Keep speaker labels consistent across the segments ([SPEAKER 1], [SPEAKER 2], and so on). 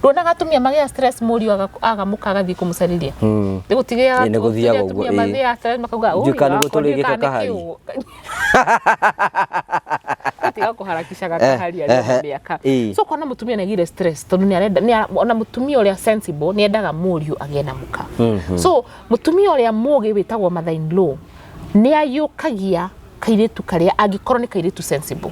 [SPEAKER 1] Nduonaga atumia magĩa stress mũriũ aga mũka agathiĩ kũmũcarĩria. Nĩ gũtigĩaga
[SPEAKER 2] Ĩ, nĩ gũthiaga ũguo,
[SPEAKER 1] atumia
[SPEAKER 2] ĩ.
[SPEAKER 1] mathiaga stress makauga
[SPEAKER 2] Ndiũĩ kana nĩguo tũrĩgĩte kahari.
[SPEAKER 1] Tiga kũharakicaga kahari arĩ na mĩaka.
[SPEAKER 2] Ĩ.
[SPEAKER 1] So ũkona mũtumia nĩ agire stress tondũ nĩ arenda ona mũtumia ũrĩa sensible nĩ endaga mũriũ agĩe na mũka. So mũtumia ũrĩa mũgĩ wĩtagwo mother in law nĩ ayũkagia kairĩtu karĩa angĩkorwo nĩ kairĩtu sensible.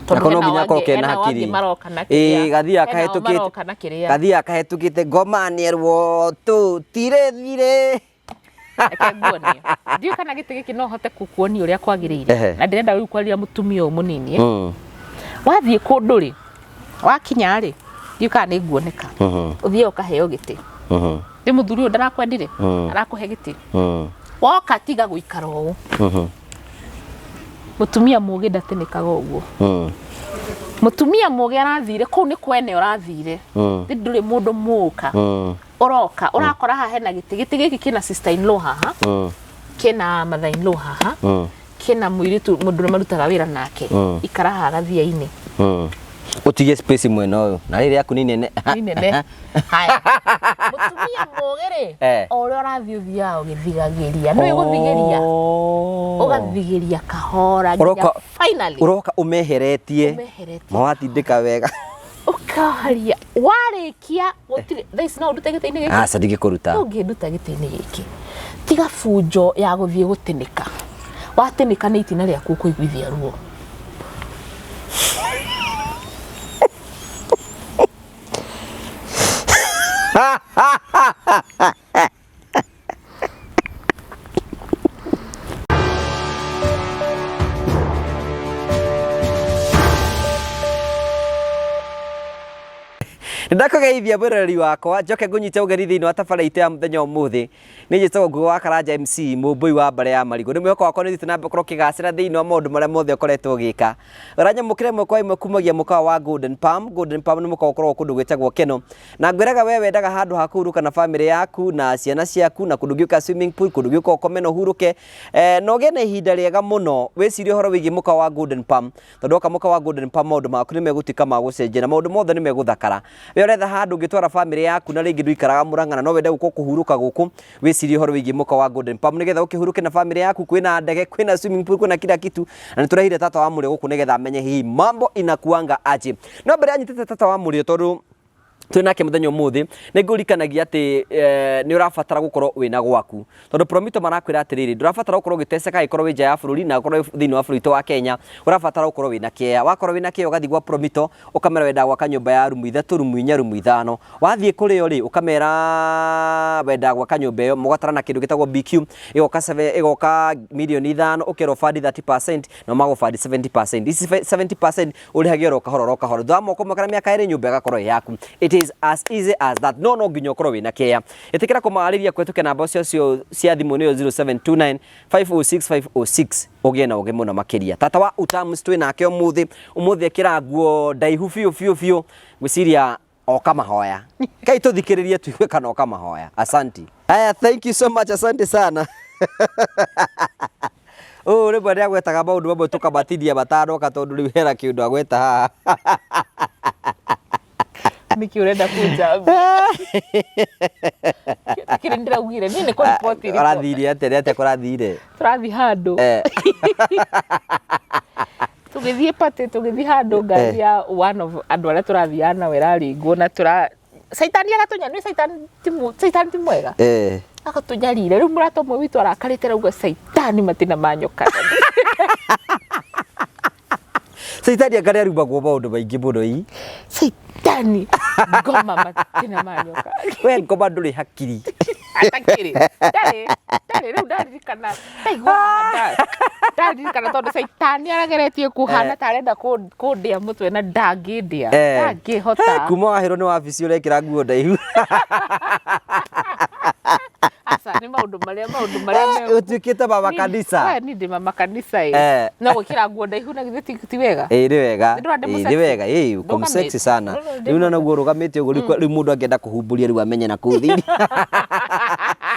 [SPEAKER 1] Tondũ
[SPEAKER 2] Nako no
[SPEAKER 1] hena
[SPEAKER 2] nginya
[SPEAKER 1] o
[SPEAKER 2] akorwo
[SPEAKER 1] angĩ-
[SPEAKER 2] kena
[SPEAKER 1] hena o angĩ
[SPEAKER 2] hakiri.
[SPEAKER 1] maroka na
[SPEAKER 2] Ĩ,
[SPEAKER 1] kĩrĩa.
[SPEAKER 2] gathiaga
[SPEAKER 1] Hena o
[SPEAKER 2] kahĩtũkĩte
[SPEAKER 1] maroka na kĩrĩa.
[SPEAKER 2] gathiaga kahĩtũkĩte ngoma nĩerwo tũtirĩ thirĩ.
[SPEAKER 1] Reke nguonie. Ndiũĩ kana gĩtĩ gĩkĩ no hote gũkuonia ũrĩa kwagĩrĩire.
[SPEAKER 2] Ehe.
[SPEAKER 1] Na ndĩrenda rĩu kwaria mũtumia ũyũ mũnini. eh. Wathiĩ kũndũ rĩ, wakinya rĩ, ndiũĩ kana nĩ nguoneka. Ũthiĩ ũkaheo gĩtĩ. Nĩ mũthuri ũyũ ndarakwendire, arakũhe gĩtĩ. Woka tiga gũikara ũũ. Mũtumia mũgĩ ndatĩnĩkaga ũguo. Mũtumia mũgĩ arathire kũu nĩ kwene ũrathire. Nĩ ndũrĩ mũndũ mũka. Ũroka ũrakora haha hena gĩtĩ. Gĩtĩ gĩkĩ kĩna sister in law haha. Kĩna mother in law haha. Kĩna mũirĩtu mũndũ ũrĩa marutaga wĩra nake. Ikara haha gathia-inĩ.
[SPEAKER 2] Ũtige space mwena ũyũ na rĩrĩ yaku nĩ nene.
[SPEAKER 1] Nĩ nene. Haya. Mũtumia mũgĩ rĩ,
[SPEAKER 2] Eh.
[SPEAKER 1] o ũrĩa ũrathiĩ ũthiaga ũgĩthigagĩria. Nĩũĩ gũthigĩria? Ũgathigĩria kahora nginya
[SPEAKER 2] Ũroka-
[SPEAKER 1] finally.
[SPEAKER 2] Ũroka ũmeheretie.
[SPEAKER 1] Ũmeheretie.
[SPEAKER 2] Mawatindĩka wega.
[SPEAKER 1] Ũkaharia. Warĩkia gũtirĩ thaa ici no ũndute gĩtĩ-inĩ gĩkĩ?
[SPEAKER 2] Aca ndingĩkũruta.
[SPEAKER 1] Ndũngĩnduta gĩtĩ-inĩ gĩkĩ. Tiga bunjo ya gũthiĩ gũtĩnĩka. Watĩnĩka nĩ itina rĩaku ũkũiguithia ruo.
[SPEAKER 2] Nĩndakũgeithia mwĩroreri wakwa njoke ngũnyite ũgeni thĩinĩ wa tabarĩra itũ ya mũthenya ũmũthĩ. Nĩ njĩtagwo Ngugi wa Karanja MC mũmbũi wa mbarĩ ya marigũ. Nĩ mwĩhoko wakwa nĩ ũthiĩte na mbere gũkorwo ũkĩgacĩra thĩinĩ wa maũndũ marĩa mothe ũkoretwo ũgĩka. Ũranyamũkĩra ĩmwe kwa ĩmwe kumagia mũkawa wa Golden Palm. Golden Palm nĩ mũkawa ũkoragwo kũndũ gwĩtagwo Keno. Na ngwĩraga we wendaga handũ ha kũhurũka na famĩlĩ yaku na ciana ciaku na kũndũ ũngĩũka swimming pool, kũndũ ũngĩũka ũkome na ũhurũke na ũgĩe na ihinda rĩega mũno. Wĩcirie ũhoro wĩgiĩ mũkawa wa Golden Palm tondũ woka mũkawa wa Golden Palm maũndũ maku nĩ megũtuĩka ma gũcenjia na maũndũ mothe nĩ megũthakara. We ũretha handũ ũngĩtwara famĩlĩ yaku na rĩngĩ ndũikaraga Mũrang'a na no wende gũka kũhurũka gũkũ, wĩcirie ũhoro wĩgiĩ mũkawa wa Golden Palm nĩgetha ũkĩhurũke na famĩlĩ yaku. Kwĩna ndege, kwĩna swimming pool, kwĩna kila kitu na nĩtũrehire tata wa mũrĩo gũkũ nĩgetha amenye hihi mambo inakuanga aje. No mbere anyitĩte tata wa mũrĩo tondũ twĩ nake mũthenya ũmũthĩ nĩ ngũririkanagia atĩ nĩ ũrabatara gũkorwo wĩna gwaku tondũ Promito marakwĩra atĩrĩrĩ ndũrabatara gũkorwo ũgĩteceka angĩkorwo wĩ nja ya bũrũri na ũkorwo thĩinĩ wa bũrũri witũ wa Kenya ũrabatara gũkorwo wĩna kĩea wakorwo wĩna kĩea ũgathiĩ gwa Promito ũkamera wendaga gwaka nyũmba ya rumu ithatũ rumu inya rumu ithano wathiĩ kũrĩ o rĩ ũkamera wendaga gwaka nyũmba ĩyo mũgatara na kĩndũ gĩtagwo BQ ĩgoka ĩgoka mirioni 5 ũkerwo bandi 30% na magũbandi 70% ici 70% ũrĩhagia oro kahora oro kahora thutha wa mwaka ũmwe kana mĩaka 2 nyũmba ĩgakorwo ĩ yaku. It is as easy as that. No no nginya ũkorwo wĩna kĩea. Ĩtĩkĩra kũmarĩria kũhetũkĩra namba cio cia thimũ nĩyo 0729 506 506 ũgĩe na ũgĩ mũno makĩria. Tata wa Utams twĩ nake ũmũthĩ ũmũthĩ ekĩra nguo ndaihu biũ biũ biũ ngwĩciria oka mahoya kai tũthikĩrĩrie tuigue kana oka mahoya. Asanti. Haya, thank you so much, asante sana. Ũyũ rĩmwe nĩ agwetaga maũndũ mamwe tũkamatinia matanoka tondũ rĩu hena kĩũndũ agweta haha.
[SPEAKER 1] Nĩkĩ ũrenda kũnjambia? Kĩrĩa ndĩraugire niĩ nĩ kũriboti.
[SPEAKER 2] Ũrathire atĩa? Nĩ atĩa kũrathire?
[SPEAKER 1] Tũrathiĩ handũ. Tũgĩthiĩ party tũgĩthiĩ handũ ngari ya one of andũ arĩa tũrathiaga nao ĩraringwo na tũra Caitani agatũnya nĩ Caitani ti mwega. Agatũnyarira rĩu mũrata ũmwe witũ arakarĩte arauga Caitani matina ma nyoka.
[SPEAKER 2] Caitani anga nĩ arumagwo maũndũ maingĩ mũno ii.
[SPEAKER 1] Caitani ngoma matina ma nyoka.
[SPEAKER 2] We ngoma ndũrĩ hakiri.
[SPEAKER 1] Atakĩrĩ. Ndarĩ ndarĩ rĩu ndaririkana ndaigua ndaririkana tondũ Caitani arageretie kũhana ta arenda kũndĩa mũtwe na ndangĩndĩa. Ndangĩhota.
[SPEAKER 2] Kuma wahĩrwo nĩ wabici ũrekĩra nguo ndaihu.
[SPEAKER 1] Aca nĩ maũndũ marĩa maũndũ marĩa
[SPEAKER 2] Ũtuĩkĩte mama kanisa.
[SPEAKER 1] We niĩ ndĩ mama kanisa ĩ. No gwĩkĩra nguo ndaihu na githĩ ti wega?
[SPEAKER 2] Ĩĩ nĩ wega. Ĩĩ nĩ wega. Ĩĩ uko sexy sana. Rĩu na naguo ũrũgamĩte ũguo rĩu mũndũ angĩenda kũhumbũria rĩu amenye na kũu thĩinĩ.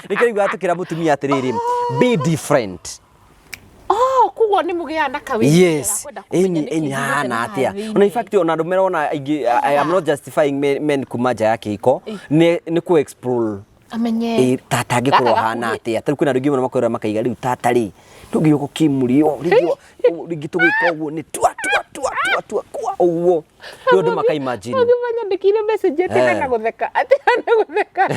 [SPEAKER 2] Nĩkĩo rĩu atũkĩra mũtumia atĩrĩrĩ, be different.
[SPEAKER 1] Oh, koguo Koguo nĩ mũgĩaga na kawĩra
[SPEAKER 2] Yes, ĩni ĩni hana atĩa. Ona in fact ona andũ merona aingĩ, I am not justifying men kuma nja ya kĩhiko, nĩ kũ explore
[SPEAKER 1] amenye
[SPEAKER 2] tata angĩkorwo
[SPEAKER 1] Gaka
[SPEAKER 2] hana
[SPEAKER 1] gakuhĩ.
[SPEAKER 2] atĩa. Tarĩu kwĩna andũ aingĩ mũno makwĩrora makaiga rĩu tata rĩ tũngĩũka kĩmũrĩo rĩngĩ tũgĩka ũguo nĩ tua tua tua tua tua kwa ũguo rĩu andũ maka imagine.
[SPEAKER 1] Ũngĩ manyandĩkĩire message atĩ hana gũtheka, atĩ hana gũtheka.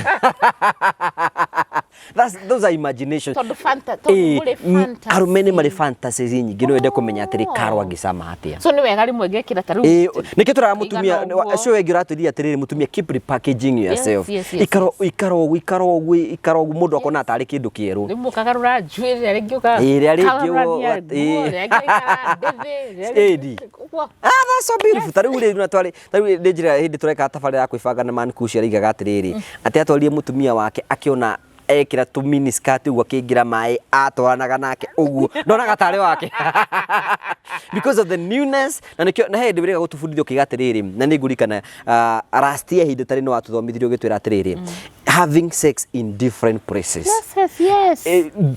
[SPEAKER 2] Those are imagination.
[SPEAKER 1] Tondũ tondũ mũrĩ fantasy.
[SPEAKER 2] Arũme nĩ marĩ fantasies nyingĩ, no wende kũmenya atĩrĩ Karo angĩcama atĩa.
[SPEAKER 1] So nĩ wega rĩmwe ngekĩra ta rĩu
[SPEAKER 2] Ĩĩ, nĩkĩo tũraga mũtumia
[SPEAKER 1] Ĩigana ũguo.
[SPEAKER 2] acio wengĩ ũratwĩrire atĩrĩrĩ, mũtumia, keep repackaging yourself.
[SPEAKER 1] Yes.
[SPEAKER 2] Ikara ũguo, ikara ũguo, ikara ũguo, mũndũ akona tarĩ kĩndũ kĩerũ.
[SPEAKER 1] Rĩmwe ũkagarũra njuĩrĩ, rĩrĩa rĩngĩ
[SPEAKER 2] Ĩĩ, rĩrĩa rĩngĩ
[SPEAKER 1] ũkagarũrania nguo, rĩrĩa rĩngĩ ũgaikara ndĩthĩ, rĩrĩa rĩngĩ-
[SPEAKER 2] Ĩni.
[SPEAKER 1] ũguo.
[SPEAKER 2] Ah, that's so beautiful. Ta rĩu rĩ, na twarĩ ta rĩu nĩ njĩra hĩndĩ tũreka tabarĩra ya kwĩbanga na Man Kush araigaga atĩrĩrĩ, atĩ atwarire mũtumia wake akĩona ekĩra tũ mini skirt ũguo akĩingĩra maĩ atwaranaga nake ũguo ndonaga tarĩ wake because of the newness. Na nĩkĩo na he hĩndĩ wĩrĩga gũtũbundithia ũkiuga atĩrĩrĩ, na nĩ ngũririkana last year hĩndĩ tarĩ no watũthomithirie ũgĩtwĩra atĩrĩrĩ, having sex in different places
[SPEAKER 1] Yes.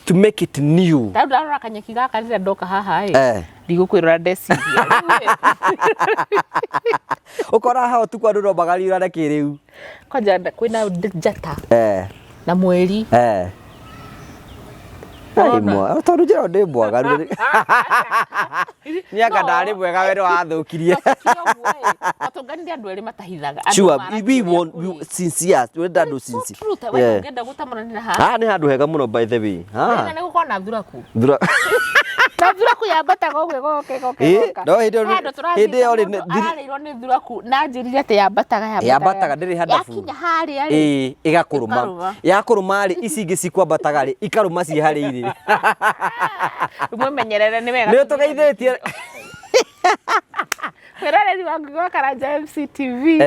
[SPEAKER 2] To make it new.
[SPEAKER 1] Ta rĩu ndarora kanyeki gaka rĩrĩa ndoka haha ĩ, ndigũkwĩrora ndeciria.
[SPEAKER 2] Ũkora haha ũtukũ andũ no magariũrane kĩrĩu.
[SPEAKER 1] Kwanja kwĩna njata na mweri.
[SPEAKER 2] Ai, tondũ njĩra ndĩ mwaganu nĩ anga ndarĩ mwega we nĩwathũkirie.
[SPEAKER 1] Matũnganire andũ erĩ matahithaga. Andũ
[SPEAKER 2] Sure,
[SPEAKER 1] maragia
[SPEAKER 2] we
[SPEAKER 1] ũrĩa
[SPEAKER 2] want
[SPEAKER 1] kũrĩ.
[SPEAKER 2] we sincere, twenda andũ
[SPEAKER 1] So
[SPEAKER 2] sincere.
[SPEAKER 1] true, ta we ũngĩenda gũtamananĩra haha.
[SPEAKER 2] Haha nĩ handũ hega mũno, by the way.
[SPEAKER 1] Na
[SPEAKER 2] Ah,
[SPEAKER 1] nĩ gũkorwo na thuraku.
[SPEAKER 2] Thura.
[SPEAKER 1] Na thuraku yambataga ũguo ĩgoka ĩgoka
[SPEAKER 2] Ĩ,
[SPEAKER 1] ĩgoka.
[SPEAKER 2] no hĩndĩ ĩyo
[SPEAKER 1] He handũ tũrathiĩte
[SPEAKER 2] hĩndĩ ĩyo rĩ,
[SPEAKER 1] mũndũ ararĩirwo nĩ thuraku na anjĩrire atĩ yambataga.
[SPEAKER 2] Yambataga, ndĩrĩ handabu.
[SPEAKER 1] Yakinya harĩa rĩ,
[SPEAKER 2] Ĩ, ĩgakũrũma.
[SPEAKER 1] Ĩkarũma.
[SPEAKER 2] Yakũrũma rĩ, ici ingĩ cikwambataga rĩ, ikarũma ciĩ harĩa irĩ.
[SPEAKER 1] Mwĩmenyerere, nĩ wega.
[SPEAKER 2] Nĩ ũtũgeithĩtie.
[SPEAKER 1] Mwĩroreri wa Ngugi wa Karanja MCTV,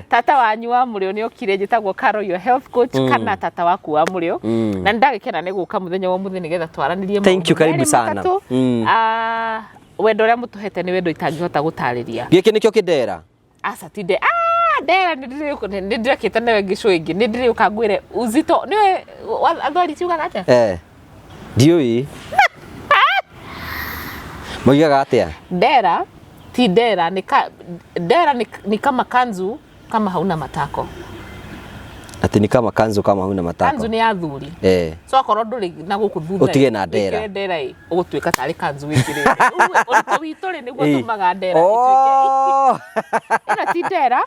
[SPEAKER 1] tata wanyu wa mũrĩo nĩ okire. Njĩtagwo Carol, your health coach, kana tata waku wa mũrĩo, na nĩ ndagĩkena nĩ gũka mũthenya wa ũmũthĩ nĩgetha twaranĩrie
[SPEAKER 2] Thank you,
[SPEAKER 1] maũndũ
[SPEAKER 2] karibu
[SPEAKER 1] merĩ
[SPEAKER 2] sana.
[SPEAKER 1] matatũ. Ah, wendo ũrĩa mũtũhete nĩ wendo itangĩhota gũtarĩria.
[SPEAKER 2] Gĩkĩ nĩkĩo kĩndera.
[SPEAKER 1] Aca, ti nde ah ndera, nĩ ndĩrekĩte nawe ngĩcũ ĩngĩ, nĩ ndĩrĩũka ngwĩre uzito nĩwe athwari ciugaga atĩa.
[SPEAKER 2] Ndiũĩ. Moigaga atĩa?
[SPEAKER 1] Ndera ti ndera, ni ka, ndera ni kama kanzu kama hauna matako.
[SPEAKER 2] Atĩ nĩ kama kanzu kama huna matako.
[SPEAKER 1] Kanzu nĩ ya thuri. So akorwo ndũrĩ na gũkũ thutha
[SPEAKER 2] Ũtige na ndera.
[SPEAKER 1] wĩkĩre ndera ĩ, ũgũtuĩka tarĩ kanzu wĩkĩrĩte. Rĩu ũritũ witũ rĩ, nĩguo tũmaga ndera ĩtuĩke. Ĩno ti ndera.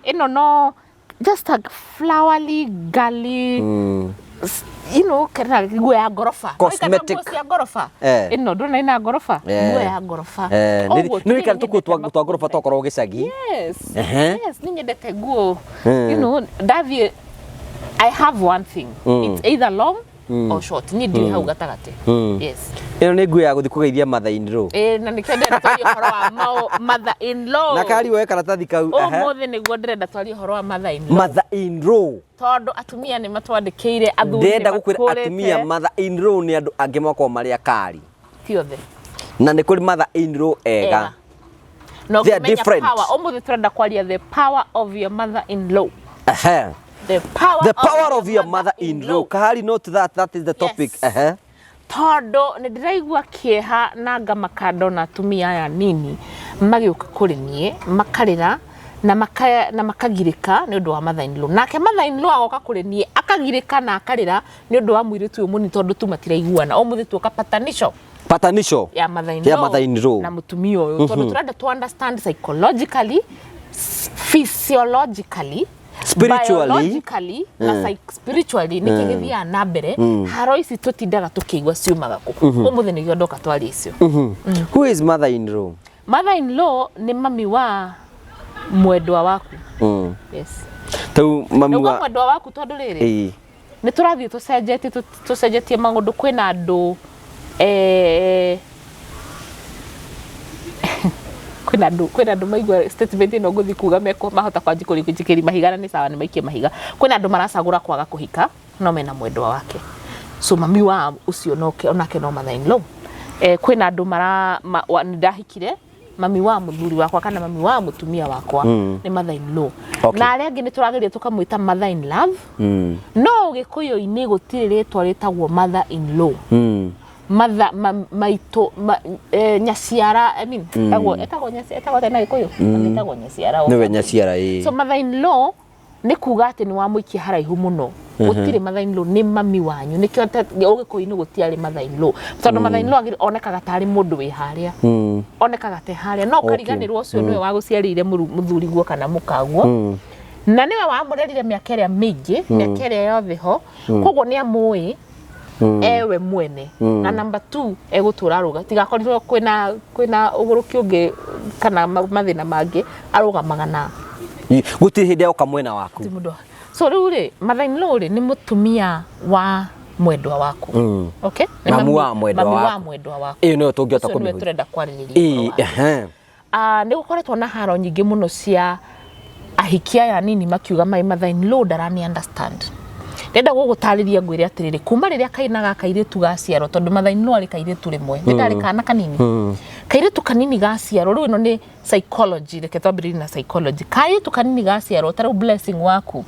[SPEAKER 1] Ĩno no just a flowery girly kana nguo ya ngoroba.
[SPEAKER 2] Cosmetic.
[SPEAKER 1] Nguo cia ngoroba. Ĩno ndũrona ĩna ngoroba? Nguo ya ngoroba.
[SPEAKER 2] Nĩ
[SPEAKER 1] Ũguo
[SPEAKER 2] nĩ wĩkĩra tũkuo
[SPEAKER 1] nyendete
[SPEAKER 2] twa ngoroba tokorwo gĩcagi.
[SPEAKER 1] Yes. Yes, nĩ nyendete nguo. Ndathiĩ I have one thing. It's either long or short. Niĩ ndirĩ hau gatagatĩ. Yes.
[SPEAKER 2] Ĩno nĩ nguo ya gũthiĩ kũgeithia mother-in-law.
[SPEAKER 1] Ĩĩ, na nĩkĩo ndĩrenda twarie ũhoro wa mother in law.
[SPEAKER 2] Na kari woe karatathi kau.
[SPEAKER 1] Ũmũthĩ nĩguo ndĩrenda twarie ũhoro wa mother in law.
[SPEAKER 2] Mother in law.
[SPEAKER 1] Tondũ atumia nĩ matwandĩkĩire, athuri nĩ
[SPEAKER 2] Ndĩrenda gũkwĩra
[SPEAKER 1] matũrĩte.
[SPEAKER 2] atumia mother in law nĩ andũ angĩ makoragwo marĩ akari.
[SPEAKER 1] Ti othe.
[SPEAKER 2] Na nĩ kũrĩ mother in law ega.
[SPEAKER 1] Ega. Na
[SPEAKER 2] They are
[SPEAKER 1] ũkĩmenya
[SPEAKER 2] different.
[SPEAKER 1] power. Ũmũthĩ tũrenda kwaria the power of your mother in law. The power,
[SPEAKER 2] The power of your mother in law. Kahari, note that that is the topic.
[SPEAKER 1] Yes. Tondũ nĩ ndĩraigua kĩeha na ngamaka ndona atumia aya nini magĩũka kũrĩ niĩ makarĩra na makagirĩka nĩ ũndũ wa mother in law, nake mother in law agoka kũrĩ niĩ akagirĩka na akarĩra nĩ ũndũ wa mũirĩtu ũyũ mũnini tondũ tu matiraiguana. Ũmũthĩ tuoka patanisho
[SPEAKER 2] Patanisho
[SPEAKER 1] ya mother in
[SPEAKER 2] ya
[SPEAKER 1] law
[SPEAKER 2] mother in law.
[SPEAKER 1] na mũtumia ũyũ, tondũ tũrenda to understand psychologically, physiologically,
[SPEAKER 2] Spiritually.
[SPEAKER 1] biologically na spiritually nĩkĩ gĩthiaga na mbere. Haro ici tũtindaga tũkĩigua ciumaga kũ? Ũmũthĩ nĩguo ndoka twaria icio.
[SPEAKER 2] Who is mother in law?
[SPEAKER 1] Mother in law nĩ mami wa mwendwa waku. Yes.
[SPEAKER 2] Tau mami
[SPEAKER 1] Nĩguo
[SPEAKER 2] wa
[SPEAKER 1] mwendwa waku, tondũ rĩrĩ, nĩ tũrathiĩ tũcenjetie, tũcenjetie maũndũ. Kwĩna andũ kwĩna andũ maigua statement ĩno ngũthiĩ kuga mekwo mahota kwanji kũnjikĩria mahiga, na nĩ sawa, nĩ maikie mahiga. Kwĩna andũ maracagũra kwaga kũhika no mena mwendwa wake, so mami wa ũcio noke onake no mother in law. Kwĩna andũ mara nĩ ndahikire, mami wa mũthuri wakwa kana mami wa mũtumia wakwa nĩ mother in law. Na arĩa angĩ nĩ tũrageria tũkamwĩta mother in love, no Gĩkũyũ-inĩ gũtirĩ rĩtwa rĩtagwo mother in law. Matha maitũ nyaciara, I mean, etagwo etagwo atĩa na Gĩkũyũ? Etagwo nyaciara.
[SPEAKER 2] Nĩwe nyaciara, ĩĩ.
[SPEAKER 1] So mother in law nĩ kuga atĩ nĩ wamũikia haraihu mũno. Gũtirĩ mother in law, nĩ mami wanyu. Nĩkĩo ũgĩkũyũ-inĩ gũtiarĩ mother in law, tondũ mother in law onekaga tarĩ mũndũ wĩ harĩa, onekaga te harĩa, no ũkariganĩrwo ũcio nĩwe wagũciarĩire mũthuriguo kana mũkaguo, na nĩwe wamũrerire mĩaka ĩrĩa mĩingĩ, mĩaka ĩrĩa yothe ho. Koguo nĩ amũĩ ewe mwene. Na number two, egũtũra arũga tigakorirwo kwĩna ũgũrũki ũngĩ kana mathĩna mangĩ, arũgamaga na
[SPEAKER 2] Gũtirĩ hĩndĩ oka mwena waku.
[SPEAKER 1] Ti mũndũ. So rĩu rĩ, mother in law rĩ, nĩ mũtumia wa mwendwa waku. Okay? Nĩ
[SPEAKER 2] Mamu wa mwendwa
[SPEAKER 1] mami wa
[SPEAKER 2] waku.
[SPEAKER 1] Mwendwa waku.
[SPEAKER 2] Ĩyo nĩyo tũngĩhota
[SPEAKER 1] Ũcio nĩwe
[SPEAKER 2] kũmĩhũthĩra.
[SPEAKER 1] tũrenda kwarĩrĩria ũhoro wake. Ah, nĩ gũkoretwo na haro nyingĩ mũno cia ahiki aya anini makiuga my mother in law ndarani understand. Ndenda gũgũtarĩria ngwĩre atĩrĩrĩ, kuma rĩrĩa kaina ga kairĩtu gaciarwo, tondũ mother in law arĩ kairĩtu rĩmwe nĩ ndarĩ kana kanini, kairĩtu kanini gaciarwo. Rĩu ĩno nĩ psychology, reke twambĩrĩrie na psychology. Kairĩtu kanini gaciarwo, ta rĩu Blessing waku,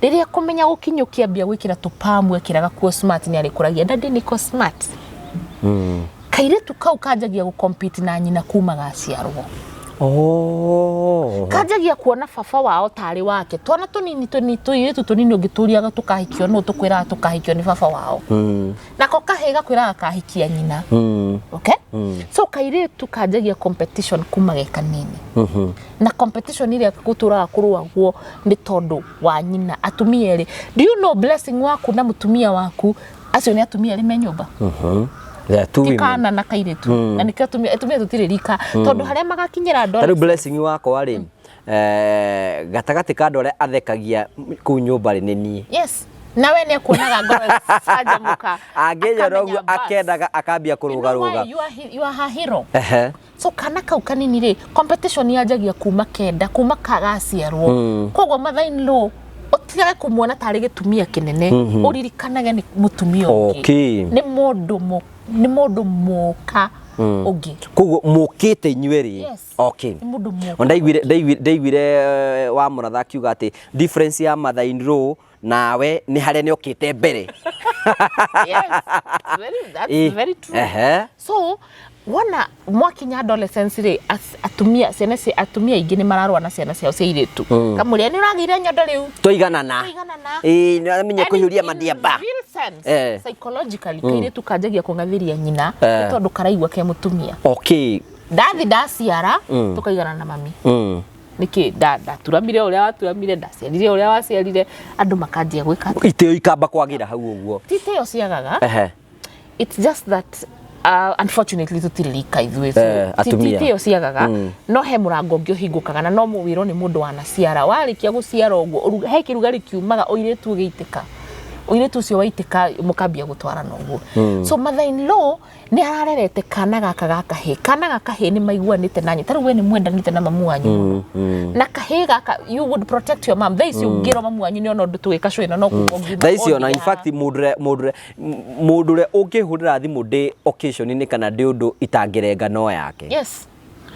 [SPEAKER 1] rĩrĩa kũmenya gũkinyũkia, ambia gwĩkĩra tũpamu, ekĩraga kuo smart, nĩ arĩkũragia, "Daddy, niko smart." Kairĩtu kau kanjagia gũcompete na nyina kuma gaciarwo.
[SPEAKER 2] Oh.
[SPEAKER 1] Kanjagia kuona baba wao tarĩ wake. Twana tũnini tũnini, tũirĩtu tũnini, ũngĩtũriaga tũkahikio nũ, tũkwĩraga tũkahikio nĩ baba wao. Nako kahĩĩ gakwĩraga kahikia nyina. Okay, so kairĩtu kanjagia competition kuma ge kanini, na competition ĩrĩa gũtũraga kũrũagwo nĩ tondũ wa nyina. Atumia erĩ, do you know Blessing waku na mũtumia waku, acio nĩ atumia erĩ me nyũmba?
[SPEAKER 2] There are two
[SPEAKER 1] Ti
[SPEAKER 2] women.
[SPEAKER 1] kana na kairĩtu. Na nĩkĩo atumia tũtirĩ rika, tondũ harĩa magakinyĩra
[SPEAKER 2] Ta rĩu Blessing wakwa rĩ, gatagatĩ ka andũ arĩa athekagia kũu nyũmba rĩ, nĩ niĩ.
[SPEAKER 1] Yes, nawe nĩ akuonaga ngoro canjamũka.
[SPEAKER 2] Angĩnyona ũguo
[SPEAKER 1] Akamenya bas.
[SPEAKER 2] Akendaga akambia
[SPEAKER 1] You know why?
[SPEAKER 2] kũrũgarũga.
[SPEAKER 1] You are her hero. So kana kau kanini rĩ, competition yanjagia kuma kenda, kuma kagaciarwo. Koguo mother in law ũtigage kũmuona tarĩ gĩtumia kĩnene, ũririkanage nĩ mũtumia ũngĩ. Nĩ mũndũ nĩ mũndũ mũka ũngĩ.
[SPEAKER 2] Koguo mũkĩte inyuĩ
[SPEAKER 1] Yes. Nĩ mũndũ mũka.
[SPEAKER 2] Ndaiguire wa mũratha akiuga atĩ difference ya mother in law nawe nĩ harĩa nĩ okĩte mbere.
[SPEAKER 1] Yes, that's very true. So wona mwakinya adolescence rĩ, atumia, ciana cia atumia aingĩ nĩ mararũa na ciana ciao cia irĩtu, kamũrĩa nĩ ũragĩire nyondo rĩu.
[SPEAKER 2] Tũiganana.
[SPEAKER 1] Tũiganana.
[SPEAKER 2] Ĩĩ, nĩ aramenya
[SPEAKER 1] And
[SPEAKER 2] kũhiũria
[SPEAKER 1] in
[SPEAKER 2] mandiamba.
[SPEAKER 1] real sense, psychologically, kairĩtu kanjagia kũng'athĩria nyina nĩ tondũ karaigua ke mũtumia. Ndathi ndaciara, tũkaigana na mami. Nĩkĩ ndaturamire ũrĩa waturamire, ndaciarire ũrĩa waciarire? Andũ makanjia gwĩka atĩa?
[SPEAKER 2] Itĩo ikamba kwagĩra hau ũguo.
[SPEAKER 1] Ti itĩo ciagaga. It's just that unfortunately tũtirĩ rika ithuĩ, so
[SPEAKER 2] Atumia.
[SPEAKER 1] ti itĩo ciagaga, no he mũrango ũngĩ ũhingũkaga, na no mũwĩrwo nĩ mũndũ wanaciara. Warĩkia gũciara ũguo, he kĩrugarĩ kiumaga, ũirĩtu ũgĩitĩka, ũirĩtu ũcio waitĩka, mũkambia gũtwarana ũguo. So mother in law nĩ ararerete kana gaka ga kahĩĩ. Kana ga kahĩĩ nĩ maiguanĩte na nyina. Ta rĩu we nĩ mwendanĩte na mamu wanyu mũno, na kahĩĩ gaka, you would protect your mom. Thaa ici ũngĩrwo mamu wanyu nĩ ona ũndũ tũgĩka cũĩ no kuga ũngiuma
[SPEAKER 2] Thaa ici ona in
[SPEAKER 1] ũthiĩ
[SPEAKER 2] fact mũndũ ũrĩa ũngĩhũrĩra thimũ ndĩ occasion-inĩ kana ndĩ ũndũ itangĩrenga no yake.
[SPEAKER 1] Yes.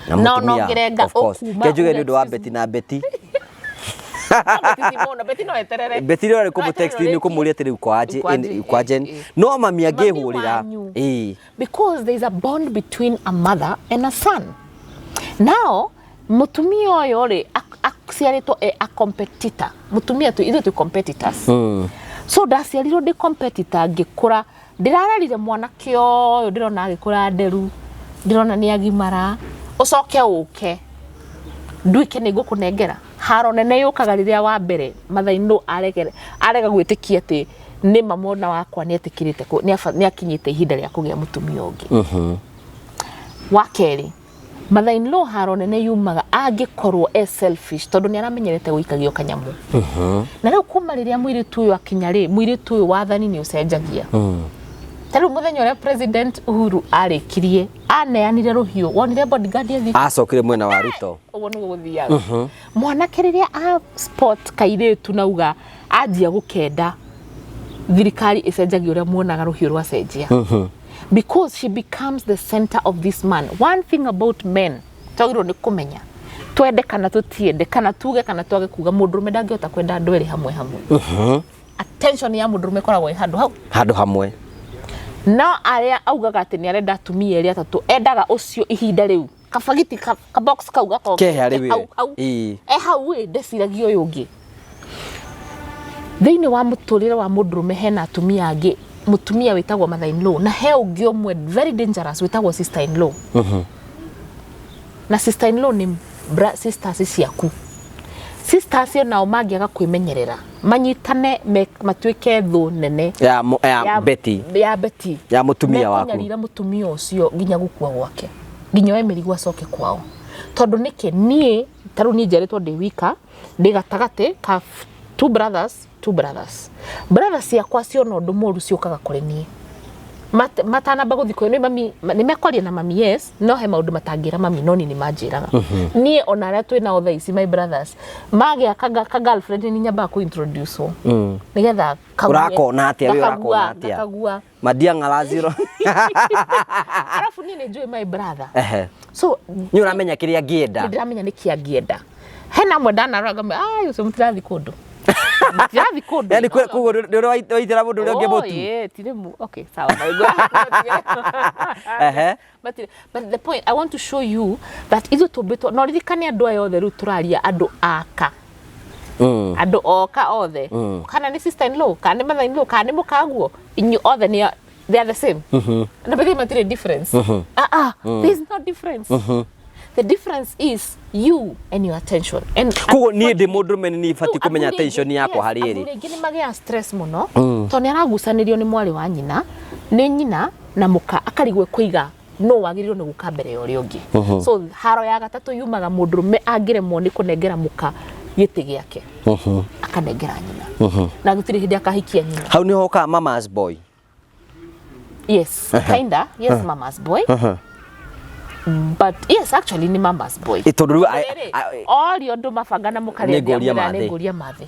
[SPEAKER 2] Na
[SPEAKER 1] Na
[SPEAKER 2] mũtumia,
[SPEAKER 1] ona ũngĩrenga
[SPEAKER 2] of course.
[SPEAKER 1] ũkuma
[SPEAKER 2] Ke njuge nĩ
[SPEAKER 1] uge
[SPEAKER 2] ũndũ wa
[SPEAKER 1] excuse
[SPEAKER 2] Betty na Betty.
[SPEAKER 1] Betty ti mũno, Betty no eterere.
[SPEAKER 2] Betty rĩo arĩ
[SPEAKER 1] No eterere
[SPEAKER 2] kũmũtext nĩ
[SPEAKER 1] ũrĩkie.
[SPEAKER 2] kũmũria atĩ rĩu kwaje.
[SPEAKER 1] Kwaje,
[SPEAKER 2] Kwaje. No mami angĩhũrĩra
[SPEAKER 1] wanyu. Because there is a bond between a mother and a son. Now mutumia ũyũ rĩ, aciarĩtwo e a competitor. Mutumia tu, ithuĩ twĩ competitors. So ndaciarirwo ndĩ competitor, ngĩkũra ndĩrarerire mwanake ũyũ, ndĩrona agĩkũra nderu, ndĩrona nĩ agimara, ũcoke ũke nduĩke nĩ ngũkũnengera haro nene. Yũkaga rĩrĩa wa mbere mother-in-law arega gwĩtĩkia atĩ nĩ ma mwana wakwa nĩ etĩkĩrĩte nĩ akinyĩte ihinda rĩa kũgĩa mũtumia ũngĩ. Wa kerĩ, mother-in-law haro nene yumaga angĩkorwo e selfish, tondũ nĩ aramenyerete gũikagio kanyamũ. Na rĩu kuma rĩrĩa mũirĩtu ũyũ akinya rĩ, mũirĩtu ũyũ wathani nĩ ũcenjagia. Ta rĩu mũthenya ũrĩa President Uhuru arĩkirie aneanire rũhiũ, wonire bodyguard athiĩ
[SPEAKER 2] Acokire mwena wa Ruto.
[SPEAKER 1] Ũguo nĩguo gũthiaga. Mwanake rĩrĩa a spot kairĩtu nauga anjia gũkenda, thirikari ĩcenjagia ũrĩa muonaga rũhiũ rwacenjia, because she becomes the center of this man. One thing about men twagĩrĩirwo nĩ kũmenya, twende kana tũtiende, kana tuge kana twage kuga, mũndũrũme ndangĩhota kwenda andũ erĩ hamwe hamwe. Attention ya mũndũrũme ĩkoragwo ĩ handũ hau.
[SPEAKER 2] Handũ hamwe.
[SPEAKER 1] No arĩa augaga atĩ nĩ arenda atumia erĩ atatũ, endaga ũcio ihinda rĩu kabagiti ka box kau gakorwo
[SPEAKER 2] Ke harĩ we.
[SPEAKER 1] hau hau.
[SPEAKER 2] Ĩĩ.
[SPEAKER 1] E hau ĩ, ndeciragia ũyũ ũngĩ. Thĩinĩ wa mũtũrĩre wa mũndũrũme hena atumia angĩ, mũtumia wĩtagwo mother in law na he ũngĩ ũmwe very dangerous wĩtagwo sister in law. Na sister in law nĩ sisters ciaku. Sisters nao mangĩaga kwĩmenyerera manyitane matuĩke thũ nene
[SPEAKER 2] ya Betty.
[SPEAKER 1] Ya Betty.
[SPEAKER 2] Ya mũtumia waku.
[SPEAKER 1] Mekũnyarira mũtumia ũcio nginya gũkua gwake, nginya oe mĩrigo acoke kwao. Tondũ nĩkĩ? Niĩ ta rĩu niĩ njiarĩtwo ndĩ wika, ndĩ gatagatĩ ka two brothers, two brothers. Brothers ciakwa ciona ũndũ mũru ciũkaga kũrĩ niĩ. Matanamba gũthiĩ kũrĩ mami, nĩ mekwaria na mami, yes, no he maũndũ matangĩra mami, no niĩ nĩ manjĩraga. Niĩ ona arĩa twĩ nao thaa ici, my brothers, magĩa ka girlfriend nĩ nyambaga kũ introduce wo. Nĩgetha kague.
[SPEAKER 2] Ũrakona atĩa we,
[SPEAKER 1] Gakagua,
[SPEAKER 2] ũrakona atĩa?
[SPEAKER 1] Gakagua.
[SPEAKER 2] Madia ng'alaziro.
[SPEAKER 1] Arabu niĩ nĩ njũĩ my brother. So
[SPEAKER 2] Nĩ ũramenya kĩrĩa angĩenda.
[SPEAKER 1] Nĩ ndĩramenya nĩ kĩ angĩenda. Hena amwe ndanarora ngamwĩra, ai, ũcio mũtirathiĩ kũndũ. Mũtirathiĩ kũndũ.
[SPEAKER 2] Yaani koguo nĩ ũrĩ waitĩra mũndũ ũrĩa ũngĩ
[SPEAKER 1] Oh,
[SPEAKER 2] mũtu?
[SPEAKER 1] ĩĩ, ti rĩmu. Okay, sawa. But the point I want to show you that ithuĩ tũmbĩtwo, no ririkane andũ aya othe rĩu tũraria andũ aka. Andũ oka othe. Kana nĩ sister in law, kana nĩ mother in law, kana nĩ mũkaguo. Inyuĩ othe nĩ they are the same. Na but matirĩ difference. Ah, ah, there is no difference. The difference is you and your attention. And
[SPEAKER 2] Koguo niĩ ndĩ mũndũrũme nĩ niĩ batiĩ kũmenya attention yakwa harĩ ĩrĩ.
[SPEAKER 1] Athuri aingĩ nĩ magĩaga stress mũno, tondũ nĩ aragucanĩrio nĩ mwarĩ wa nyina, nĩ nyina na mũka, akarigwo kũiga no wagĩrĩirwo nĩ gũka mbere ya ũrĩa ũngĩ. So haro ya gatatũ yumaga mũndũrũme angĩremwo nĩ kũnengera mũka gĩtĩ gĩake, akanengera nyina, na gũtirĩ hĩndĩ akahikia nyina.
[SPEAKER 2] Hau nĩho hokaga mama's boy.
[SPEAKER 1] Yes, kinda. Yes, mama's boy. But yes, actually ni mama's boy.
[SPEAKER 2] Ĩ, tondũ rĩu
[SPEAKER 1] Rĩrĩ, orio ũndũ mabanga na mũkarĩa
[SPEAKER 2] Nĩ ngũria
[SPEAKER 1] amwĩra
[SPEAKER 2] mathĩ.
[SPEAKER 1] nĩ ngũria mathĩ.